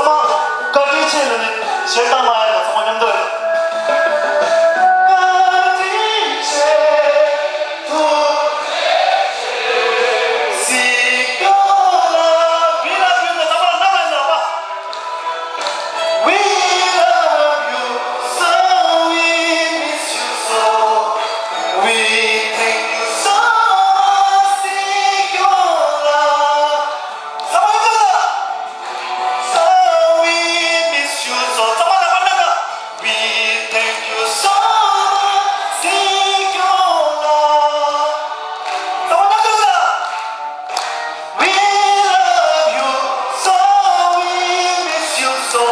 མ་བཀའ་དྲིན་ཆེ་ལབ་ནས་གཞས་བཏང་མ་ཡ་ལ་ཚང་མ་མཉམ་དུ་ཡ། བཀའ་དྲིན་ཆེ། ཐུགས་རྗེ་ཆེ། གཟིགས་སྐྱོང་ལ། We love you ཚང་མ་ལ་རྣམ་པ་ཡིན་ལ་བ། We love you so, we miss you so, we thank you so much, སྲིད་སྐྱོང་ལགས། ཚང་མ་ཡོད་ལ། So we miss you so, ཚང་མ་ལ་པ་ན་ན། We thank you so much, སྲིད་སྐྱོང་ལགས། ཚང་མ་ཡོད་ལ། We love you so, we miss you so,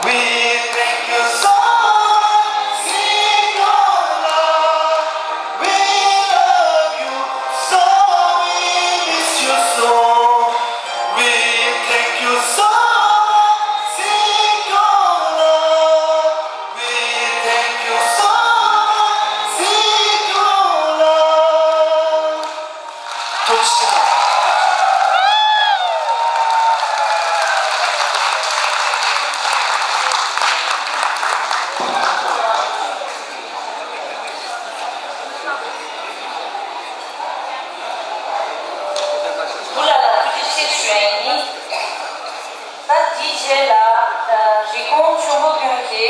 we thank you so much, སྲིད་སྐྱོང་ལགས། We love you so, we miss you so, we thank you so much, སྲིད་སྐྱོང་ལགས། We thank you so much, སྲིད་སྐྱོང་ལགས། ཐུགས་རྗེ་ཆེ། བུ་ལ་ལ་ཐུགས་རྗེ་ཆེ་ཞུ་ཡ་ཡིན། ད་དེའི་རྗེས་ལ་ད་རི་ཀོན་ཆོས་འཁོར་དགོན་གྱི་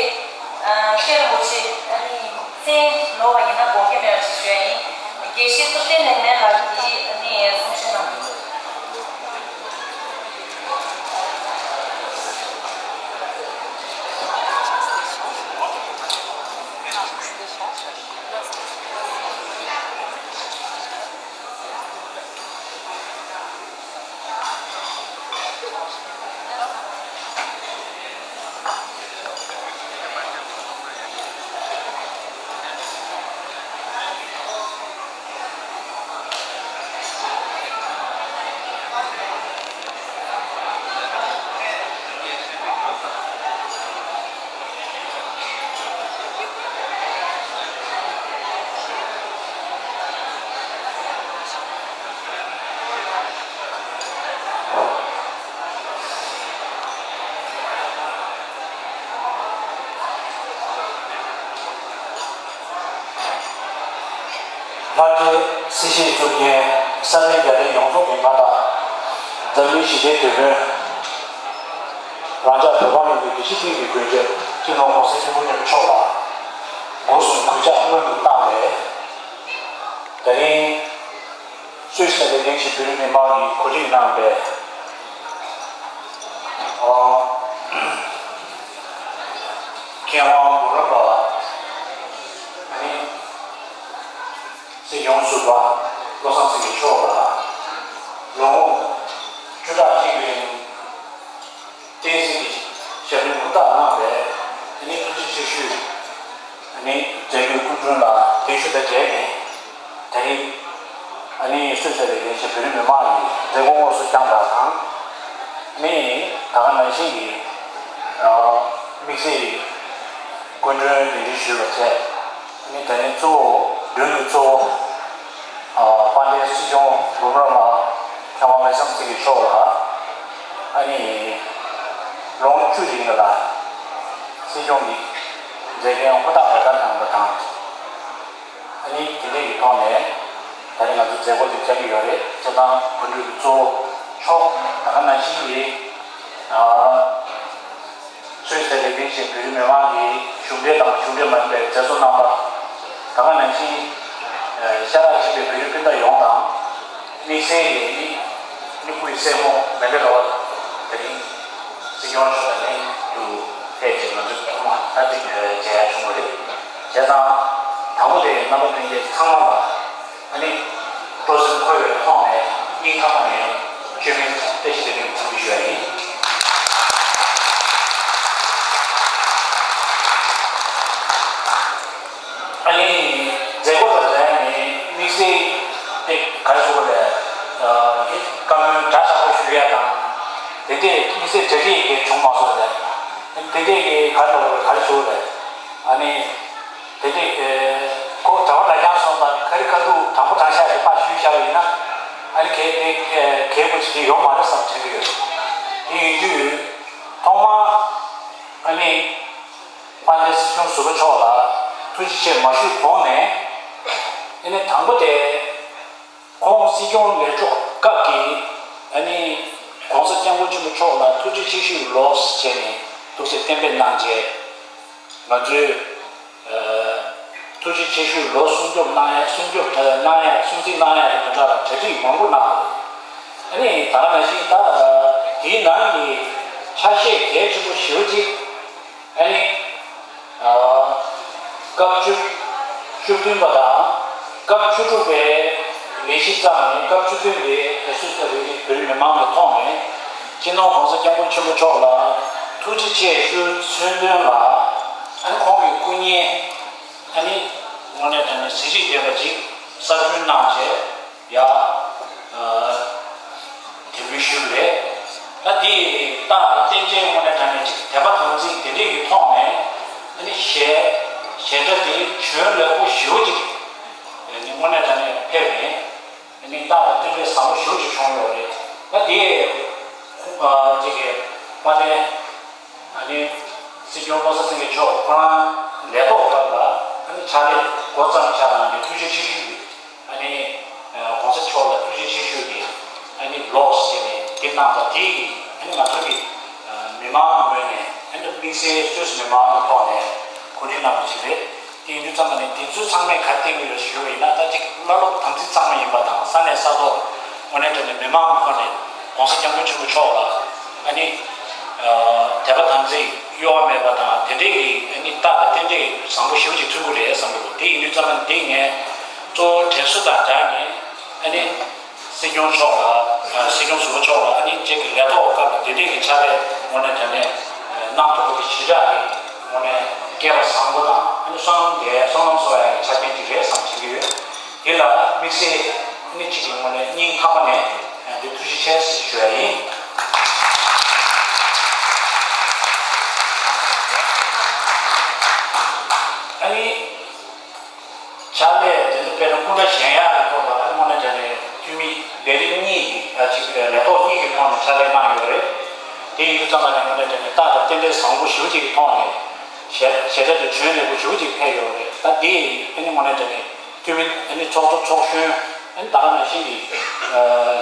ཨ་སྐྱབས་རྗེ་རིན་པོ་ཆེ་ཨ་ནི་མཚན་ནོར་བ་ཡིན་ན་དགོངས་འགལ་མེད་པ་ཞིག་ཞུ་ཡ་ཡིན། དགེ་བཤེས་ཐུབ་བསྟན་ལེགས་སྨོན་ལགས་ཀྱིས་ཨ་ནི་གསུང་བཤད་གནང་གི་ཡོད། ལྷ་འདྲེ་སྲིད་ཞིའི་གཙུག་རྒྱན་ས་གནས་རྒྱ་རིགས་ཡོངས་རྫོགས་ཀྱི་མངའ་བདག་འཛམ་གླིང་ཞི་བདེའི་དེད་དཔོན། རང་ཅག་བོད་འབངས་ཡོངས་ཀྱི་དགེ་བཤེས་ཀྱི་མགོན་སྐྱབས་སྤྱི་ནོར་༸གོང་ས་༸སྐྱབས་མགོན་ཆེན་པོ་མཆོག་ལ་སྒོ་གསུམ་གུས་ཕྱག་སྔོན་དུ་བཏང་བས། ད་རིང་། སུད་སི་ནས་གླེང་གཞི་བོད་རིགས་མི་མང་གིས་གོ་སྒྲིག་གནང་བའི་ཨ་མཁས་དབང་གུ་རུ་པ་ཨ་ནི་སྲིད་སྐྱོང་ཟུར་པ་བློ་བཟང་སེང་གེ་མཆོག་ལ་ལོ་ངོ་བཅུ་ཕྲག་གཅིག་རིང་བསྟན་སྲིད་ཀྱི་ཞབས་འདེགས་མུ་མཐུད་གནང་བའི་ཨ་ནི་ཐུགས་རྗེ་ཆེ་ཞུས། ཨ་ནི་མཛད་སྒོའི་སྐུ་མགྲོན་ལ་གདན་ཞུ་དང་འབྲེལ་ནས་དེ་རིང་ཨ་ནི་སུད་སི་ལ་ཡོད་བཞིན་བོད་རིགས་མི་མང་གི་མཛད་སྒོ་དངོས་སུ་བསྐྱངས་པ་དང་། ཨ་ནི་ད་ག་ནང་བཞིན་གྱི་ཨ་དམིགས་བསལ་སྐུ་མགྲོན་གདན་འདྲེན་ཞུས་པ་བཅས། ཨ་ནི་ད་ནི་གཙོ་བོ་མགྲོན་གྱི་གཙོ་བོ་ཨ་དཔལ་ལྡན་སྲིད་སྐྱོང་འོས་མི་མཁས་དབང་བློ་བཟང་སེང་གེ་མཆོག་ལ་ཨ་ནི་ལོ་ངོ་བཅུ་རིང་ལ་སྲིད་སྐྱོང་གི་མཛད་འགན་ཧུར་ཐག་འབད་ཐབས་གནང་བ་དང་། ཨ་ནི་དེ་འདྲའི་གི་ཐོག་ནས་ད་རེས་ང་ཚོ་མཛད་སྒོ་དེ་བཅར་གྱི་ཡོད་རེད། སྤྱིར་བཏང་བོད་འབྲེལ་གྱི་གཙོ་བོ་མཆོག་ད་ག་ནང་བཞིན་གྱི་ཨ་སུད་སི་ལ་གླེང་གཞི་བོད་རིགས་མི་མང་གི་གཞུང་འབྲེལ་དང་གཞུང་འབྲེལ་མ་ཡིན་པའི་མཛད་གཙོ་རྣམ་པ། ད་ག་ནང་བཞིན་ཨ་ཤར་ཕྱོགས་པའི་བོད་རིགས་སྤུན་ཟླ་ཡོངས་དང་། དམིགས་བསལ་གྱི་ནི་ནི་སྐུའི་སྲས་མོ་མེ་འགས་ར་བ་དེ་རིང་སྲིད་སྐྱོང་མཆོག་དང་ལྷན་དུ་ཕེབས་ཀྱི་ང་ཚོ་ཐོག་མ་ད་ཅིག་མཇལ་ཡ་བྱུང་བ་རེད། བྱས་ཙང་དང་པོ་དེ་རྣམ་པ་ལྷན་རྒྱས་ཚང་མ་ལ་ཨ་ནི་སྤྲོ་སེམས་འཁོལ་བའི་ཐོག་ནས་སྙིང་ཐག་པ་ནས་བཅོས་མིན་བཀྲ་ཤིས་བདེ་ལེགས་འཚམས་འདྲི་ཞུ་ཡ་ཡིན། ཨ་ནི་མཛད་སྒོ་དང་འབྲེལ་ནས་དམིགས་བསལ་དེ་ག་རེ་ཞུ་དགོས་རེད། ཨ་ནི་བཀའ་མོལ་གྲ་ཆག་པོ་ཞུ་ཡ་དང་། དེ་འདྲས་དམིགས་བསལ་གྲ་སྒྲིག་དེ་བྱུང་མ་སོང་རེད། དེ་འདྲས་ཀྱི་ག་རེ་ལབ་དགོས་རེད། ག་རེ་ཞུ་དགོས་རེད། ཨ་ནི་དེ་འདྲས་ཁོ་གྲྭ་པ་གྲྭ་རྐྱང་སོང་ཙང་ཁ་རི་ཁ་ཐུག་དྲང་པོ་དྲང་བཞག་གི་ཕར་ཞུས་བཞག་པ་ཡིན་ན། གལ་ཏེ་གལ་དགོས་ཀྱི་དེ་ཡོད་མ་རེད་བསམ་དྲན་གྱི་ཡོད། དེ་ཡིན་དུས་ཐོག་མར་ཨ་ནི་དཔལ་ལྡན་སྲིད་སྐྱོང་ཟུར་པ་མཆོག་ལ་ཐུགས་རྗེ་ཆེ་མ་ཞུས་གོང་ནས། ཨ་ནི་དང་པོ་དེ་ཁོང་སྲིད་སྐྱོང་ལས་ཕྱོགས་སྐབས་ཀྱི་ཨ་ནི་༸གོང་ས་༸སྐྱབས་མགོན་ཆེན་པོ་མཆོག་ལ་ཐུགས་རྗེ་ཆེ་ཞུའི་ལོ་ཟེར་ནས་ཐུགས་སྲས་གཏན་འབེབས་གནང་རྗེས། ང་ཚོས་ཐུགས་རྗེ་ཆེ་ཞུའི་ལོ་སྲུང་སྐྱོབ་གནང་ཡ་སྲུང་སྐྱོབ་གནང་ཡ་སྲུང་བརྩི་གནང་ཡ་གི་དོན་དག་ལ་གྲ་སྒྲིག་མང་པོ་གནང་འདུག་ཨ་ནི་ད་ག་ནང་བཞིན་ད་དེའི་ནང་གི་ཆ་ཤས་གལ་ཆེན་པོ་ཞེ་པོ་ཅིག་ཨ་ནི་སྐབས་བཅུ་བཅུ་བདུན་པ་དང་སྐབས་བཅུ་དྲུག་པའི་ལས་གཞི་བརྩམས་ནས་སྐབས་བཅུ་བདུན་པའི་ལས་གཞི་བརྩམས་ནས་བོད་རིགས་མི་མང་གི་ཐོག་ནས་སྤྱི་ནོར་༸གོང་ས་༸སྐྱབས་མགོན་ཆེན་པོ་མཆོག་ལ་ཐུགས་རྗེ་ཆེ་ཞུ་མཚོན་དོན་ལ། ཨ་ནི་ཁོང་གི་སྐུ་བརྙན་ཨ་ནི་དངོས་གནས་དྲང་གནས་གཟི་བརྗིད་ལྡན་པ་ཅིག་གསར་སྐྲུན་གནང་བྱས་ཡ། དེ་འབུལ་ཞུས་པ་རེད། ད་འདི་རྟགས་དང་རྟེན་འབྲེལ་དངོས་གནས་དྲང་གནས་ཅིག་དད་པ་དམ་ཚིག་དེ་འདྲས་ཀྱི་ཐོག་ནས་ཨ་ནི་ཞལ་ཞལ་སྒྲ་དེ་བྱོན་ལེགས་པོ་ཞེ་པོ་ཅིག་ཨ་ནི་དངོས་གནས་དྲང་གནས་ཕེབས་ནས་ཨ་ནི་རྟགས་དང་རྟེན་འབྲེལ་བཟང་པོ་ཞེ་པོ་ཅིག་བྱུང་ཡོད་རེད། ད་འདི་ཁོང་ཅིག་གི་དཔལ་ལྡན་ཨ་ནི་སྲིད་སྐྱོང་བློ་བཟང་སེང་གེ་མཆོག་ཁོ་རང་ལས་ཐོག་སྐབས་ལ་ཨ་ནི་ཕྱག་ལས་འགོ་བརྩམས་ཕྱག་གནང་ནས་ཐུགས་རྗེ་ཆེ་ཞུ། ཨ་ནི་༸གོང་ས་མཆོག་ལ་ཐུགས་རྗེ་ཆེ་ཞུ་གི་ཨ་ནི་ལོགས་ཟེར་ནས་འདི་གནང་པ་དེ་ཡིས་ཨ་ནི་ང་ཚོ་གི་མི་མང་གི་ངོས་ནས་ཨ་ནི་དམིགས་བསལ་སུད་སི་མི་མང་གི་ཐོག་ནས་གོ་སྒྲིག་གནང་བ་ཞིག་རེད། དེ་ཡིན་དུས་ཙམ་པ་ནས་འདི་ཚོའི་ཚང་མས་ག་རེ་བསྟན་གྱི་ཡོད་ཞུ་བ་ཡིན་ན། ད་ཅིག་བླ་སློབ་དམ་ཚིག་གཙང་མ་ཡིན་པ་དང་ས་གནས་ས་ཐོག་དངོས་གནས་དྲང་གནས་མི་མང་གི་ཁོངས་ནས་༸གོང་ས་༸སྐྱབས་མགོན་ཆེན་པོ་མཆོག་ལ་ཨ་ནི་དད་པ་དམ་ཚིག་གཡོ་བ་མེད་པ་དང་དེ་འདྲའི་གི་ཨ་ནི་རྟགས་དང་རྟེན་འབྲེལ་བཟང་པོ་ཞེ་པོ་ཅིག་མཐུན་གྱི་རེད་བསམ་གྱི་འདུག་དེ་ཡིན་དུས་ཙམ་པ་ནས་འདི་ངས་གཙོ་བོ་དྲན་གསོ་དང་སྦྲགས་ནས་ཨ་ནི་སྲིད་སྐྱོང་མཆོག་ལ་སྲིད་སྐྱོང་ཟུར་པ་མཆོག་ལ་ཨ་ནི་ཅིག་གི་ལས་ཐོག་སྐབས་ལ་འདི་འདྲའི་གི་ཕྱག་ལས་དངོས་གནས་དྲང་གནས་གནང་ཐུབ་པ་གི་གཞིར་བཞག་གི་དངོས་གནས་སྐལ་བ་བཟང་པོ་དང་ཨ་ནི་བསོད་ནམས་དེ་བསོད་ནམས་གསོ་ཡག་གི་ཆ་རྐྱེན་ཅིག་རེད་བསམ་བྱེད་ཀྱི་ཡོད། དེ་ལ་དམིགས་བསལ་ནི་གཅིག་གི་ངོས་ནས་སྙིང་ཐག་པ་ནས་འདི་ཐུགས་རྗེ་ཆེ་ཞུ་ཡ་ཡིན། ཨ་ནི་ཕྱག་ལས་དེ་ཚོ་དཔེར་ན་སྐུ་འདྲ་བཞེངས་ཡག་གི་ཐོག་ལ་ཨ་ནི་དངོས་གནས་དྲང་གནས་འཐུས་མི་ལས་རིམ་གཉིས་ཀྱི་ཨ་ཅིག་ལས་ཐོག་གཉིས་ཀྱི་ཐོག་ནས་ཕྱག་ལས་གནང་ཡོད་རེད། དེ་ཡིན་དུས་ཙམ་པ་ནས་དངོས་གནས་དྲང་གནས་རྟགས་དང་རྟེན་འབྲེལ་བཟང་པོ་ཞེ་པོ་ཅིག་གི་ཐོག་ནས་ཞལ་ཞལ་གྲངས་དེ་བྱོན་ལེགས་པོ་ཞེ་པོ་ཅིག་ཕེབས་ཡོད་རེད། ད་དེ་ཡིས་ཨ་ནི་དངོས་གནས་དྲང་གནས་འཐུས་མི་ཨ་ནི་ཚོགས་གཙོ་ཚོགས་གཞོན་ཨ་ནི་ད་ག་ནང་བཞིན་གྱི་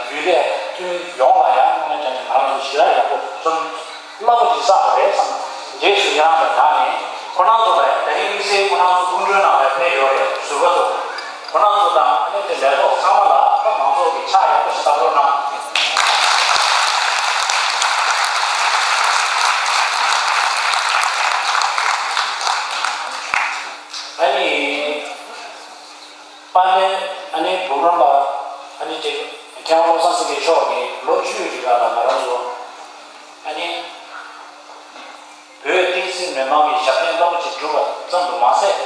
རྒྱུན་ལས་འཐུས་མི་ཡོངས་ལ་ཡང་དངོས་གནས་དྲང་གནས་ང་རང་ཚོ་ཞེ་དྲག་ཡག་པོ་བསམ་རླབས་པོ་ཅིག་བསགས་པ་རེད་བསམ། རྗེས་སུ་ཡི་རང་དང་སྦྲགས་ནས་ཁོ་རང་ཚོ་ལ་ཡང་ད་རིང་དམིགས་བསལ་ཁོ་རང་ཚོ་སྐུ་མགྲོན་གནང་བའི་ཕེབས་ཡོད་རེད། ཟུར་པ་ཚོ་ཁོ་རང་ཚོ་དང་ཨ་ནི་དེ་ལས་ཐོག་ཚང་མ་ལ་ད་མང་ཚོགས་ཀྱིས་ཕྱག་ཡག་པོ་ཞིག་བཏབ་རོགས་གནང་། ཨ་ནི། དཔལ་ལྡན་ཨ་ནི་འབུམ་རམས་པ་ཨ་ནི་དེ་མཁས་དབང་བློ་བཟང་སེང་གེ་མཆོག་གིས་ལོ་བཅུའི་རིང་ལ་ང་རང་ཚོ་ཨ་ནི་བོད་བསྟན་སྲིད་མི་མང་གི་ཞབས་བརྟན་རླབས་པོ་ཆེ་བསྒྲུབས་པ་ཙམ་དུ་མ་ཟད།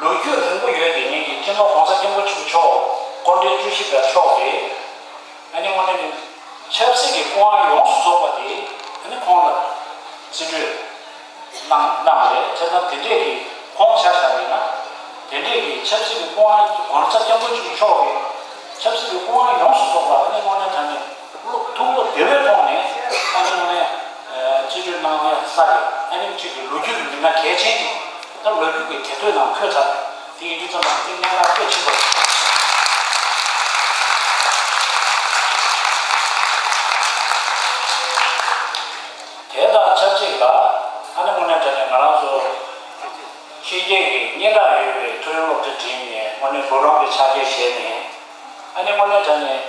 ལོ་རྒྱུས་རིང་པོ་ཡོད་དེ་ཉིད་ཀྱི་སྤྱི་ནོར་༸གོང་ས་༸སྐྱབས་མགོན་ཆེན་པོ་མཆོག་སྐུ་ཕྲེང་བཅུ་བཞི་པ་མཆོག་གིས་ཨ་ནི་དངོས་གནས་ནི་ཆབ་སྲིད་ཀྱི་སྐུ་དབང་ཡོངས་སུ་རྫོགས་པ་དེ་ཨ་ནི་ཁོང་ལ་རྩིས་སྤྲོད་གནང་གནང་བ་རེད། བྱས་ཙང་དེ་འདྲས་ཀྱི་ཁོང་ཆ་བཞག་པ་ཡིན་ན། དེ་འདྲས་ཀྱི་ཆབ་སྲིད་ཀྱི་སྐུ་དབང་༸གོང་ས་༸སྐྱབས་མགོན་ཆེན་པོ་མཆོག་གི་ཆབ་སྲིད་ཀྱི་སྐུ་དབང་ཡོངས་སུ་རྫོགས་པ་ཨ་ནི་དངོས་གནས་དྲང་གནས་བློ་ཐུགས་བློ་བདེ་བོའི་ཐོག་ནས་ཨ་ནི་དངོས་གནས་རྩིས་སྤྲོད་གནང་ཡ་ས་རེད། ཨ་ནི་གཅིག་གི་ལོ་རྒྱུས་ཀྱི་མི་སྣ་གལ་ཆེན་ཅིག་ད་ལོ་རྒྱུས་ཀྱི་དེད་དཔོན་ནང་འཁོད་ཚར། དེ་ཡིན་དུས་ཙམ་པ་དེ་གནད་འགག་གལ་ཆེན་པོ་རེད། དེ་དང་ཆབས་ཅིག་ལ་ཨ་ནི་དངོས་གནས་དྲང་གནས་ང་རང་ཚོ་ཕྱི་རྒྱལ་གྱི་སྙན་གྲགས་ཡོད་པའི་མཐོ་རིམ་སློབ་གྲྭ་འགྲིམས་ནས་དངོས་གནས་འབུམ་རམས་པའི་ཕྱག་འཁྱེར་བཞེས་ནས་ཨ་ནི་དངོས་གནས་དྲང་གནས།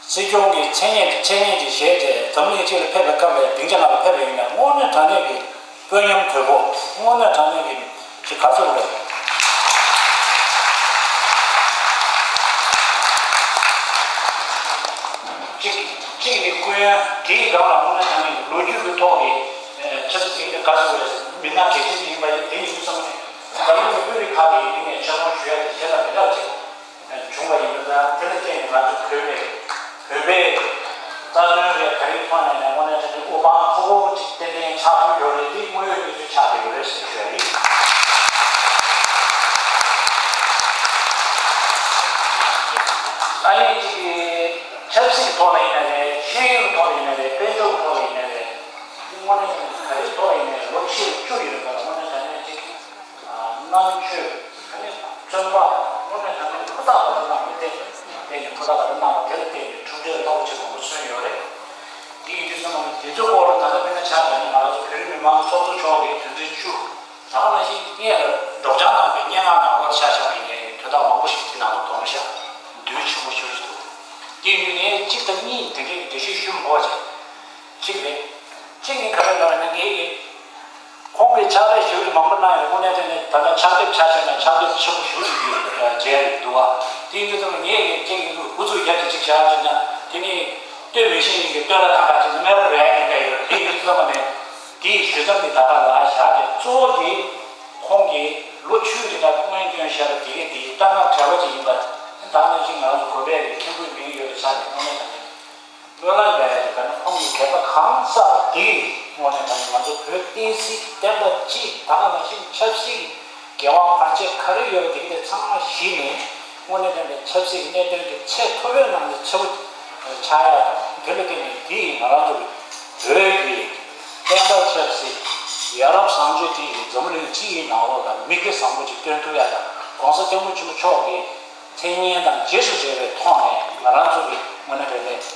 སྲིད་སྐྱོང་གི་མཚན་སྙན་མཚན་སྙན་ཅིག་བཞེས་ཏེ་འཛམ་གླིང་སྤྱི་ལ་ཕེབས་པའི་སྐབས་ལ་སྡིངས་ཆ་ནང་ལ་ཕེབས་པ་ཡིན་ན་དངོས་གནས་དྲང་གནས་ཀྱི་དཔོན་ཉམས་དོད་པོ་དངོས་གནས་དྲང་གནས་ཀྱི་ཅིག་ག་ཚོད་རེད། གཅིག་གཅིག་ནི་སྐུ་ཡོན་དེའི་སྒང་ལ་དངོས་གནས་དྲང་གནས་ཀྱི་ལོ་རྒྱུས་ཀྱི་ཐོག་གི་ཆབ་སྲིད་ཀྱི་ག་ཚོད་རེད། མི་སྣ་གལ་ཆེན་ཅིག་ཡིན་པ་ཡིན་དེ་ཡིན་དུས་ཙམ་ནས་འཛམ་གླིང་གི་དཔོན་རིགས་ཁག་གིས་ཡིན་ནས་ཆེ་མཐོང་ཞུ་ཡ་དེ་གཞན་ལ་མི་འདྲ་བ་ཅིག་བྱུང་བ་ཡིན་པ་དང་། དེ་ལ་བརྟེན་ནས་ང་ཚོ་བོད་པའི་བོད་པའི་རྩ་དོན་རེད། ག་རེའི་ཐོག་ནས་ནས་དངོས་གནས་དྲང་གནས་དབུ་འཕང་མཐོ་པོ་ཅིག་ཏན་ཏན་ཆགས་ཐུབ་ཡོད་རེད། དེ་དངོས་ཡོད་གནས་ཚུལ་ཆགས་བསྡད་ཡོད་རེད་ཟེར་ཞུ་ཡ་ཡིན། ཨ་ནི་གཅིག་གི་ཆབ་སྲིད་ཀྱི་ཐོག་ལ་ཡིན་ན་རེད། ཤེས་ཡོན་གྱི་ཐོག་ལ་ཡིན་ན་རེད། དཔལ་འབྱོར་གྱི་ཐོག་ལ་ཡིན་ན་རེད། དངོས་གནས་ཀྱི་ག་རེའི་ཐོག་ལ་ཡིན་ན་རེད། ལོ་ཕྱེད་བཅུ་ཡོད་པ་ལ་དངོས་གནས་དྲང་གནས་གཅིག་གི་རྣམ་དཔྱོད། ཨ་ནི་བརྩོན་པ། དངོས་གནས་དྲང་གནས་ཧུར་ཐག་པ་གནང་བ་དེ་བརྟེན་ནས། ཧུར་ཐག་པ་གནང་བ་དེ་ལ་བརྟེན་ནས་གྲུབ་འབྲས་ལྟ་བུ་ཅིག་མང་པོ་སོན་ཡོད་རེད། འདི་ཡིན་དུས་ཙམ་པ་དེ་ཚོའི་སྐོར་ལ་ད་ལྟ་དཔེར་ན་ཆ་བཞག་ན། ང་རང་ཚོ་བོད་རིགས་མི་མང་ཚོགས་གཙོ་མཆོག་གིས་དོན་ཚན་བཅུ། ད་ག་ནང་བཞིན་སྔོན་ལ་སྒྲོག་སྦྱང་གནང་བའི་སྙན་ངག་ནང་ལོགས་ཆ་བཞག་པ་ཡིན་ནའི་དོན་དག་མང་པོ་ཞིག་དེ་ནང་ལ་འདུ་མི་བྱ། འདུ་ཆེན་པོ་ཞེ་པོ་ཞིག་འདུག་དེ་ཡིན་དུས་ངས་གཅིག་དང་གཉིས་དེ་འདྲའི་འགྲེལ་བཤད་ཞུ་མི་དགོས་པ་བྱས། གཅིག་རེད། གཅིག་ནི་ག་རེ་ལབ་ན། ངས་ཀྱིས་ཁོང་གིས་ཕྱག་ལས་ཞེ་པོ་ཅིག་མང་པོ་གནང་ཡོད། དངོས་གནས་དྲང་གནས་ད་ལྟ་ཕྱག་དེབ་ཆ་བཞག་ན་ཕྱག་དེབ་ཆེན་པོ་ཞེ་པོ་ཅིག་ཡོད། མཇལ་ཡོད་འདུག་བ། དེ་ཡིན་དུས་ཙམ་ངས་ཀྱིས་གཅིག་གི་འགོ་ཚུགས་རྒྱབ་ཀྱི་གཅིག་བྱ་བ་བྱས་ན། དེ་ནི་སྟོད་མི་ཤེས་ཡིན་གྱི་སྟོད་ལ་ཐང་ག་ཅིག་མེད་པ་རེད་ཡིན་པས་ཡོད། དེ་ཡིན་དུས་ཙམ་པ་ནས་དེའི་ཞུ་མཚམས་དེ་ད་ལྟ་ལ་བཞག་སྟེ། གཙོ་བོ་དེ་ཁོང་གིས་ལོ་བཅུའི་རིང་ལ་སྔོན་བསྐྱོན་བཞག་པའི་དེ་གའི་དེའི་གཏམ་ངག་བྲལ་བ་ཅིག་ཡིན་པ། ད་ནང་བཞིན་ང་རང་ཚོ་དགོན་པའི་མཁན་པོའི་མིང་ཡོད་པའི་ཆ་ནས་དངོས་གནས་དྲང་གནས་སྨོན་ལམ་ཡག་ཡག་ཅིག་དང་། ཁོང་གིས་དད་པ་གང་བསགས་པ་དེ་གིས་དངོས་གནས་དྲང་གནས་ང་ཚོ་བོད་བསྟན་སྲིད་བསྟན་པ་སྤྱི་དང་། ནང་བཞིན་ཆབ་སྲིད་ཀྱི་འགན་དབང་བར་ཆད་ག་རེ་ཡོད་པ་དེ་ག་དེ་ཚང་མ་གཞི་ནས། དངོས་གནས་དྲང་གནས་ཆབ་སྲིད་ཀྱི་གནད་དོན་དེ་ཚད་མཐོ་པོའི་ནང་ནས་ཆེ་བོ་ཆགས་ཡག་དང་། དེ་ལ་བརྟེན་ནས་དེ་ཡིས་ང་རང་ཚོ་གི་བོད་ཀྱི་བསྟན་པ་ཆབ་སྲིད་ཡ་རབས་བཟང་སྤྱོད་དེ་ཡིས་འཛམ་བུ་གླིང་སྤྱི་ཡི་ནང་ལོགས་ལ་མིག་དཔེ་བཟང་པོ་ཅིག་སྟོན་ཐུབ་ཡག་དང་། གོང་ས་སྐྱབས་མགོན་ཆེན་པོ་མཆོག་གི་མཚན་སྙན་དང་རྗེས་སུ་འབྲེལ་བའི་ཐོག་ནས། ང་རང་ཚོ་གི་དངོས་གནས་དྲང་གནས་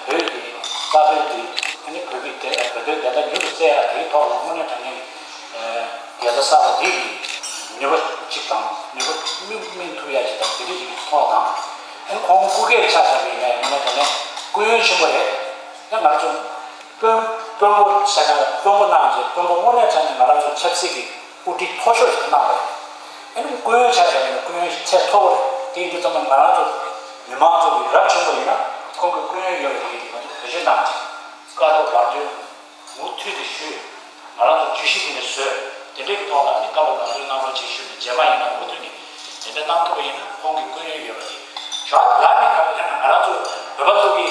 བོད་ཀྱི་རྩ་དོན་འདི། ཨ་ནི་བོད་ཀྱི་བདེ་བོད་དོན་བདེན་མཐའ་མྱུར་དུ་གསལ་ཡག་དེའི་ཐོག་ལ་དངོས་གནས་དྲང་གནས་དགེ་རྩ་བསགས་པ་དེ་གི་ནུས་པ་གཅིག་དང་། ནུས་པ་སྨིན་སྨིན་ཐུབ་ཡག་ཅིག་དང་། དེ་འདྲ་ཞིག་གི་ཐོག་དང་། ཨ་ནི་ཁོང་སྐུ་སྒེར་ཆ་བཞག་པ་ཡིན་ན་ཡང་དངོས་གནས་དྲང་གནས་སྐུ་ཡོན་ཆེན་པོ་རེད། ཨ་ནི་ང་ཚོ་དཔོན་དཔོན་པོ་ཟེར་ན་དཔོན་པོ་གནང་རྗེས། དཔོན་པོ་དངོས་གནས་དྲང་གནས་ང་རང་ཚོ་ཆབ་སྲིད་ཀྱི་དབུ་ཁྲིད་མཐོ་ཤོས་ཤིག་གནང་བ་རེད། ཨ་ནི་སྐུ་ཡོན་ཆ་བཞག་ན་སྐུ་ཡོན་ཚད་མཐོ་པོ་རེད། དེ་ཡིན་དུས་ཙམ་པ་ང་རང་ཚོ་མི་མང་ཚོ་གི་རབ་བྱུང་བ་ཡིན་ན། ཁོང་གི་སྐུ་ཡོན་ཡོད་པ་དེ་ཡིན་དུས་ང་ཚོ་བེད་སྤྱོད་གནང་རྗེས། བཀའ་སློབ་ལམ་སྟོན་མུ་མཐུད་དེ་ཞུས། ང་རང་ཚོ་བརྗོད་གཞི་དེ་ནས་བཟོས། དེ་འདྲའི་གི་ཐོག་ལ་ནི་བཀའ་སློབ་ལམ་སྟོན་གནང་རོགས་ཅེས་ཞུས་ནས། རྗེས་མ་ཡིན་ན་མུ་མཐུད་ནས་དེ་འདྲ་གནང་ཐུབ་པ་ཡིན་ན་ཁོང་གི་སྐུ་ཡོན་ཡོད་པ་རེད། ཞོགས་ལ་ནི་ག་རེ་ལབ་ན། ང་རང་ཚོ་བོད་པ་ཚོ་གི་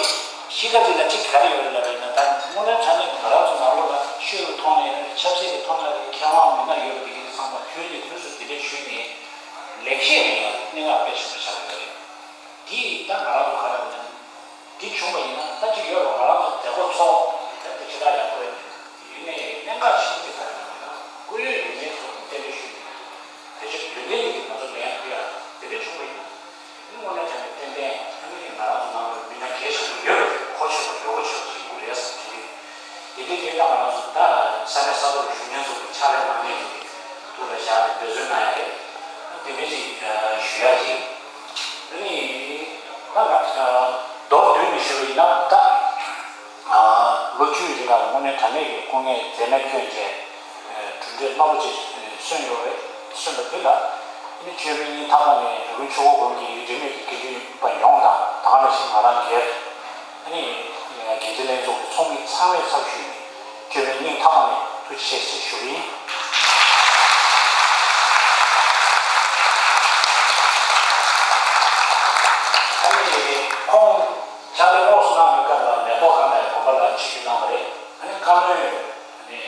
གཤིས་ཀ་དེ་ལ་གཅིག་ག་རེ་ཡོད་རེད་ལབ་པ་ཡིན་ན། ད་དངོས་གནས་དྲང་གནས་ང་རང་ཚོ་ནང་ལོགས་ལ་ཤེས་ཡོན་ཐོག་ནས་རེད། ཆབ་སྲིད་ཀྱི་ཐོག་ནས་རེད། མཁས་དབང་མི་སྣ་ཡོད་པ་དེ་ག་དེ་ཚང་མ་དུས་ནས་དུས་སུ་དེ་འདྲ་ཞུས་ནས། ལེགས་བཤད་ནས་ཡང་སྙན་ངག་དཔེ་ཞིག་ཆགས་ཡོད་རེད། དེ་ཡིས་ད་ང་རང་ཚོ་ག་རེ་ལབ་ན། འདི་བྱུང་བ་ཡིན་ན་ད་ཅིག་ཡོད་རེད། ང་རང་ཚོ་མཛད་སྒོ་ཚོགས་དེ་ལྟ་ཞེ་དྲག་ཡག་པོ་རེད། ཡིན་ནའི་གནད་འགག་ཆེན་པོ་དེ་ག་རེ་ལབ་ན། སྐུ་ཡོན་ཡོད་མེད་སོགས་གཏན་འབེབས་ཞུས་ནས། དེ་ཕྱིར་དོན་ལྡན་ཡིན་གྱི་ང་ཚོ་ལན་ཕུལ་ཡག་དེ་འདྲ་བྱུང་བ་ཡིན་ན། དངོས་གནས་དྲང་གནས་ཏན་ཏན་ཨ་ནི་ང་རང་ཚོ་ནང་ལ་མི་སྣ་གལ་ཆེན་པོ་ཡོད་པ་གོ་ཆོད་པ་ཡོད་གོ་ཆོད་པ་ཞིག་ཡོང་གི་རེད་བསམ་གྱི་འདུག་དེ་འདྲའི་དེ་ལྟ་ང་རང་ཚོ་ད་ས་གནས་ས་ཐོག་ལ་བཞུགས་མཁན་ཚོ་གི་ཕྱག་ལས་གནང་མཁན་ཚོ་གི་ཐུགས་ལ་བཞག་ནས་འབད་བརྩོན་གནང་ཡ་རེད། དེ་འདྲ་ཅིག་ཞུ་ཡ་ཅིག་ཨ་ནི་ད་ང་མདོར་བསྡུས་ནས་ཞུ་བ་ཡིན་ན། ད་ལོ་བཅུའི་རིང་ལ་དངོས་གནས་དྲང་གནས་ཀྱི་སྐུ་ངལ་མཛད་མེད་བསྐྱོན་བྱས། གྲུབ་འབྲས་རླབས་པོ་ཆེ་སོན་ཡོད་རེད། སོན་པ་འདི་ལ་ཨ་ནི་བཅོས་མིན་སྙིང་ཐག་པ་ནས་རི་ཀོན་ཆོས་འཁོར་དགོན་གྱི་རིས་མེད་ཀྱི་དགེ་འདུན་པ་ཡོངས་དང་། ད་ག་ནང་བཞིན་ང་རང་སྒེར། ཨ་ནི་དགེ་ལྡན་ལྷན་ཚོགས་ཀྱི་ཚོགས་མི་ཚང་མའི་ཚབ་ཞུས་ནས་བཅོས་མིན་སྙིང་ཐག་པ་ནས་ཐུགས་རྗེ་ཆེ་ཞེས་ཞུ་གི་ཡིན། ཨ་ནི་ཁོང་ཕྱག་ལས་དངོས་སུ་གནང་བའི་སྐབས་ལ་མེ་ཏོག་སྒང་ལ་དགོན་པ་ལ་ཆིབས་བསྒྱུར་གནང་བ་རེད། ཨ་ནི་བཀའ་བློན་ཨ་ནི་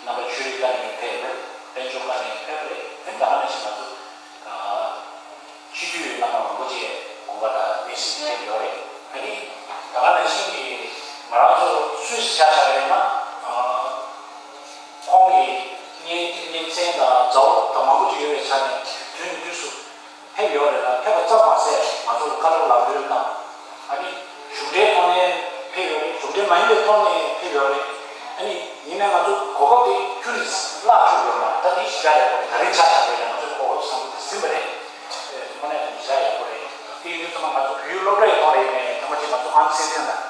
རྣམ་པ་ཆོས་རིག་ལགས་ནས་ཕེབས་རེད། དཔལ་འབྱོར་ལགས་ནས་ཕེབས་རེད། ཨ་ནི་ད་ག་ནང་བཞིན་ང་ཚོ་ཨ་སྤྱི་འཐུས་རྣམ་པ་མང་པོ་ཅིག་དགོངས་པ་དང་ལེན་ཞུས་ཏེ་ཕེབས་ཡོད་རེད། ཨ་ནི་ད་ག་ནང་བཞིན་གྱི་ང་རང་ཚོ་སུད་སི་ཆ་བཞག་པ་ཡིན་ན། ཨ་ཁོང་གི་གཉེན་གཉེན་ཚན་དང་མཛའ་བོ་དང་མང་པོ་ཅིག་ཡོད་པའི་ཆ་ནས་དུས་ནས་དུས་སུ་ཕེབས་ཡོད་རེད་ལ། ཕེབས་པ་ཙམ་མ་ཟད་ང་ཚོར་བཀའ་སློབ་ལམ་སྟོན་དང་། ཨ་ནི་གཞུང་འབྲེལ་ཐོག་ནས་ཕེབས་ཡོད་རེད། གཞུང་འབྲེལ་མ་ཡིན་པའི་ཐོག་ནས་ཕེབས་ཡོད་རེད། ཨ་ནི་ཡིན་ནའི་ང་ཚོ་གོ་སྐབས་དེ་ཁྱོན་ནས་བརླག་བཅུག་ཡོད་མ་རེད། ད་དེ་ཞེ་དྲག་ཡག་པོ་རེད། ད་རིང་ཆ་བཞག་པ་ཡིན་ན་ང་ཚོས་གོ་སྐབས་བཟང་པོ་དེ་ཟིན་པ་རེད། དངོས་གནས་དེ་ཞེ་དྲག་ཡག་པོ་རེད། དེ་ཡིན་དུས་ཙམ་པ་ང་ཚོ་བོད་ཡིག་སློབ་གྲྭའི་ཐོག་ལ་ཡིན་ནའི་ཐེངས་མ་གཅིག་ང་ཚོ་ཨམ་སྲིད་བློན་དང་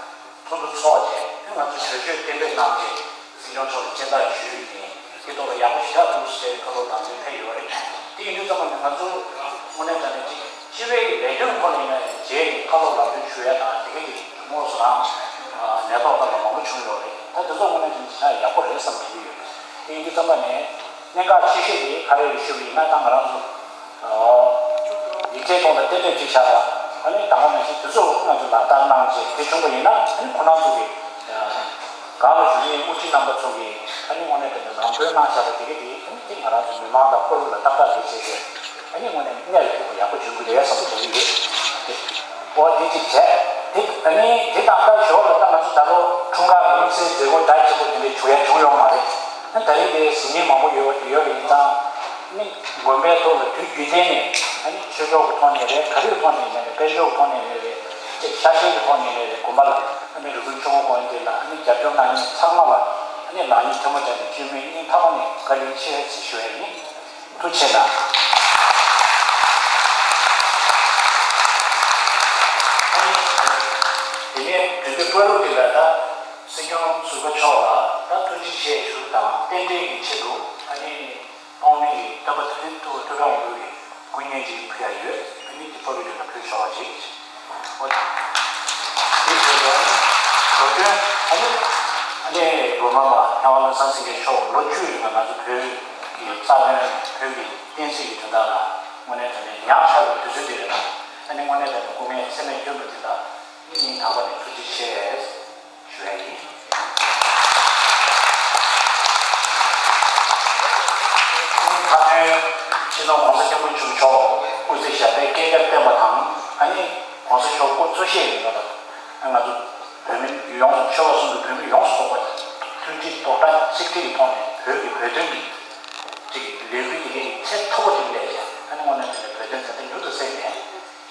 ཐུགས་འདུ་ཚོགས་བྱས། ཨ་ང་ཚོས་གྲོས་ཆོད་གཏན་འབེབས་གནང་རྗེས། སྲིད་སྐྱོང་མཆོག་ལ་མཚན་རྟགས་ཞུས་ནས་དེ་ཐོག་ལ་ཡག་པོ་ཞེ་དྲག་འདུག་ཟེར་བཀའ་སློབ་དང་འབྲེལ་ཕེབས་ཡོད་རེད། དེ་ཡིན་དུས་ཙམ་པ་ནས་ང་ཚོ་དངོས་གནས་དྲང་གནས་ཅིག་སྤྱི་པའི་ལས་དོན་ཁོ་ན་ཡིན་ན་ཡང་རྗེས་ཀྱི་བཀའ་སློབ་ལམ་སྟོན་ཞུ་ཡ་དང་དེ་ག་གི་དངོས་སུ་རང་ནད་ཐོག་ལྟ་བུ་མང་པོ་བྱུང་ཡོད་རེད། ད་དེ་ཚོ་དངོས་གནས་དྲང་གནས་ཞེ་དྲག་ཡག་པོ་རེད་བསམ་གྱི་ཡོད། དེ་ཡིན་དུས་ཙམ་པ་ནས་གནད་འགག་ཆེ་ཤོས་དེ་ག་རེ་རེད་ཞུ་བ་ཡིན་ན། ད་ང་རང་ཚོ་ཡིག་ཚད་ཐོག་ལ་གཏན་འབེབས་ཅིག་བྱ་བ། ཨ་ནི་ད་ག་ནང་བཞིན་དེ་ཚོ་ང་ཚོ་ལག་བསྟར་གནང་རྗེས་དེ་བྱུང་བ་ཡིན་ན། ཨ་ནི་ཁོ་རང་ཚོ་གི་སྒང་ལ་བཞུགས་མཁན་དབུ་ཁྲིད་རྣམ་པ་ཚོ་གིས་ཨ་ནི་དངོས་གནས་དེ་འདྲ་ལམ་སྟོན་གནང་བཞག་པ་དེ་ག་དེ། ཨ་ནི་དེ་ང་རང་ཚོ་མི་མང་དང་ཁོར་ཡུག་ལ་ཏག་ཏག་རེད་བྱས་ཏེ། ཨ་ནི་དངོས་གནས་གནད་ལ་ཐུག་པ་ཡག་པོ་བྱུང་གི་རེད་བསམ་དྲན་གྱི་ཡོད། འོ་དེ་གཅིག་བྱས། དེ་ཨ་ནི་དེ་དང་ད་ཞོར་ལ་ད་ང་ཚོ་ད་ལོ་འཁྲུངས་སྐར་གྱི་དམིགས་བསལ་མཛད་སྒོ་གྲ་རྒྱས་པོ་དེ་འདྲ་བྱུང་ཡ་བྱུང་ཡོད་མ་རེད། ཨ་ད་རིང་དེ་གཟིགས་མཁན་མང་པོ་ཡོད་ཡོད་རེད། ཡིན་ཙང་ཨ་ནི་དགོན་པའི་ཐོག་ལ་དུས་རྒྱུན་ལྡན་ནས་ཨ་ནི་ཆོས་ཕྱོགས་ཀྱི་ཐོག་ནས་རེད། ག་རེའི་ཐོག་ནས་ཡིན་ནའི་རེད། དཔལ་འབྱོར་གྱི་ཐོག་ནས་ཡིན་ནའི་རེད། ཅིག་ཆ་ཤས་ཀྱི་ཐོག་ནས་ཡིན་ནའི་རེད། དགོན་པ་ལ་ཨ་ནི་རིགས་རུས་ཆུང་ངུ་གོང་འདི་ལ་ཨ་ནི་རྒྱབ་སྐྱོར་གནང་མཁན་ཚང་མ་ལ་ཨ་ནི་ལག་གཉིས་ཐལ་མོ་སྦྱར་ནས་སྤྱི་བོའི་སྙིང་ཐག་པ་ནས་བཀའ་དྲིན་ཆེ་ཞེས་ཞུ་ཡ་ཡིན། ཐུགས་རྗེ་ཆེ་གནང་། ཨ་ནི་དེ་ནས་དུས་ཚོད་བར་དུ་དེ་ལ་ད་སྲིད་སྐྱོང་ཟུར་པ་མཆོག་ལ་ད་ཐུགས་རྗེ་ཆེ་ཞུ་དང་རྟེན་འབྲེལ་གྱི་ཆེད་དུ་ཨ་ནི་ཐོག་མའི་གི་སྟོན་པ་ཐུབ་བསྟན་ཐུབ་པ་ཐུབ་དྲག་ཡོད་རེད། སྐུ་བརྙན་ཅིག་ཕུལ་ཡ་ཡོད། ཨ་ནི་དེ་ཕ་གི་ཡོད་ན་ཕུལ་ཆོག་པ་ཅིག་འོ། དེ་བྱས་ཙང་ནི་གོ་སྐྱོན་ཨ་ནི་ཨ་ནི་སྒོ་མང་མ་ཐེ་ཝན་ལ་སང་སིང་གི་ཕྱོགས་ལོ་བཅུ་ཡོད་ན་ང་ཚོ་བོད་ཀྱི་རྩ་དོན་བོད་ཀྱི་བསྟན་སྲིད་ཀྱི་དོན་དག་ལ་དངོས་གནས་དྲང་གནས་ཉག་ཕྲ་བའི་དུས་ཚོད་འདི་རེད་ལ། ཨ་ནི་དངོས་གནས་དྲང་གནས་སྐུ་ངལ་སེམས་ནས་བསྐྱོན་པ་འདི་ལ་ཨ་ནི་སྙིང་ཐག་པ་ནས་ཐུགས་རྗེ་ཆེ། ཞུ་ཡ་ཡིན། ཐུགས་མཐའ་དོན་སྤྱི་ནོར་༸གོང་ས་༸སྐྱབས་མགོན་ཆེན་པོ་མཆོག་སྐུ་ཚེ་ཞབས་པད་བསྐལ་བརྒྱར་བརྟན་པ་དང་། ཨ་ནི་༸གོང་ས་མཆོག་སྐུ་གཙོ་བཞེས་ཡིན་པ་དང་། ང་ཚོ་བོད་མི་ཡོངས་སུ་ཆོལ་ཁ་གསུམ་གྱི་བོད་མི་ཡོངས་སུ་གཏོགས་པ་མཐུན་སྒྲིལ་རྡོག་རྩ་གཅིག་སྒྲིལ་གྱི་ཐོག་ནས་བོད་ཀྱི་བོད་དོན་གྱི་ཅིག་ལས་འགུལ་འདི་གའི་ཚད་མཐོ་པོ་ཅིག་སླེབས་བྱས། ཨ་ནི་དངོས་གནས་དྲང་གནས་བོད་དོན་དོན་དག་མྱུར་དུ་སེལ་ནས།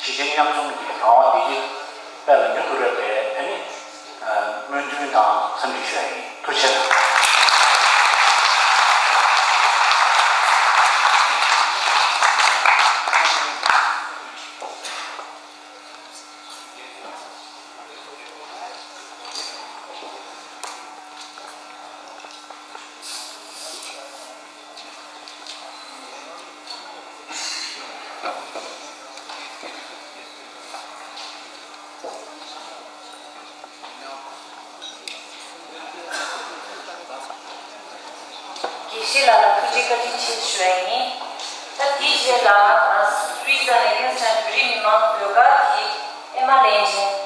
གཞིས་བྱེས་མཉམ་འཛོམས་ཀྱི་རང་དབང་བདེ་སྐྱིད་དཔལ་ལ་མྱུར་དུ་རོལ་བའི་ཨ་ནི་སྨོན་འདུན་དང་འཚམས་འདྲི་ཞུ་ཡ་ཡིན། ཐུགས་རྗེ་ཆེ་གནང་། དགེ་བཤེས་ལགས་ལ་ཐུགས་རྗེ་བཀའ་དྲིན་ཆེ་ཞུ་ཡ་ཡིན། ད་དེའི་རྗེས་ལ་སུད་སི་ནས་ཧིན་སི་ཊོན་བོད་རིགས་མི་མང་ཟློས་གར་གྱི་ཨེ་མ་ལེན་ཅན།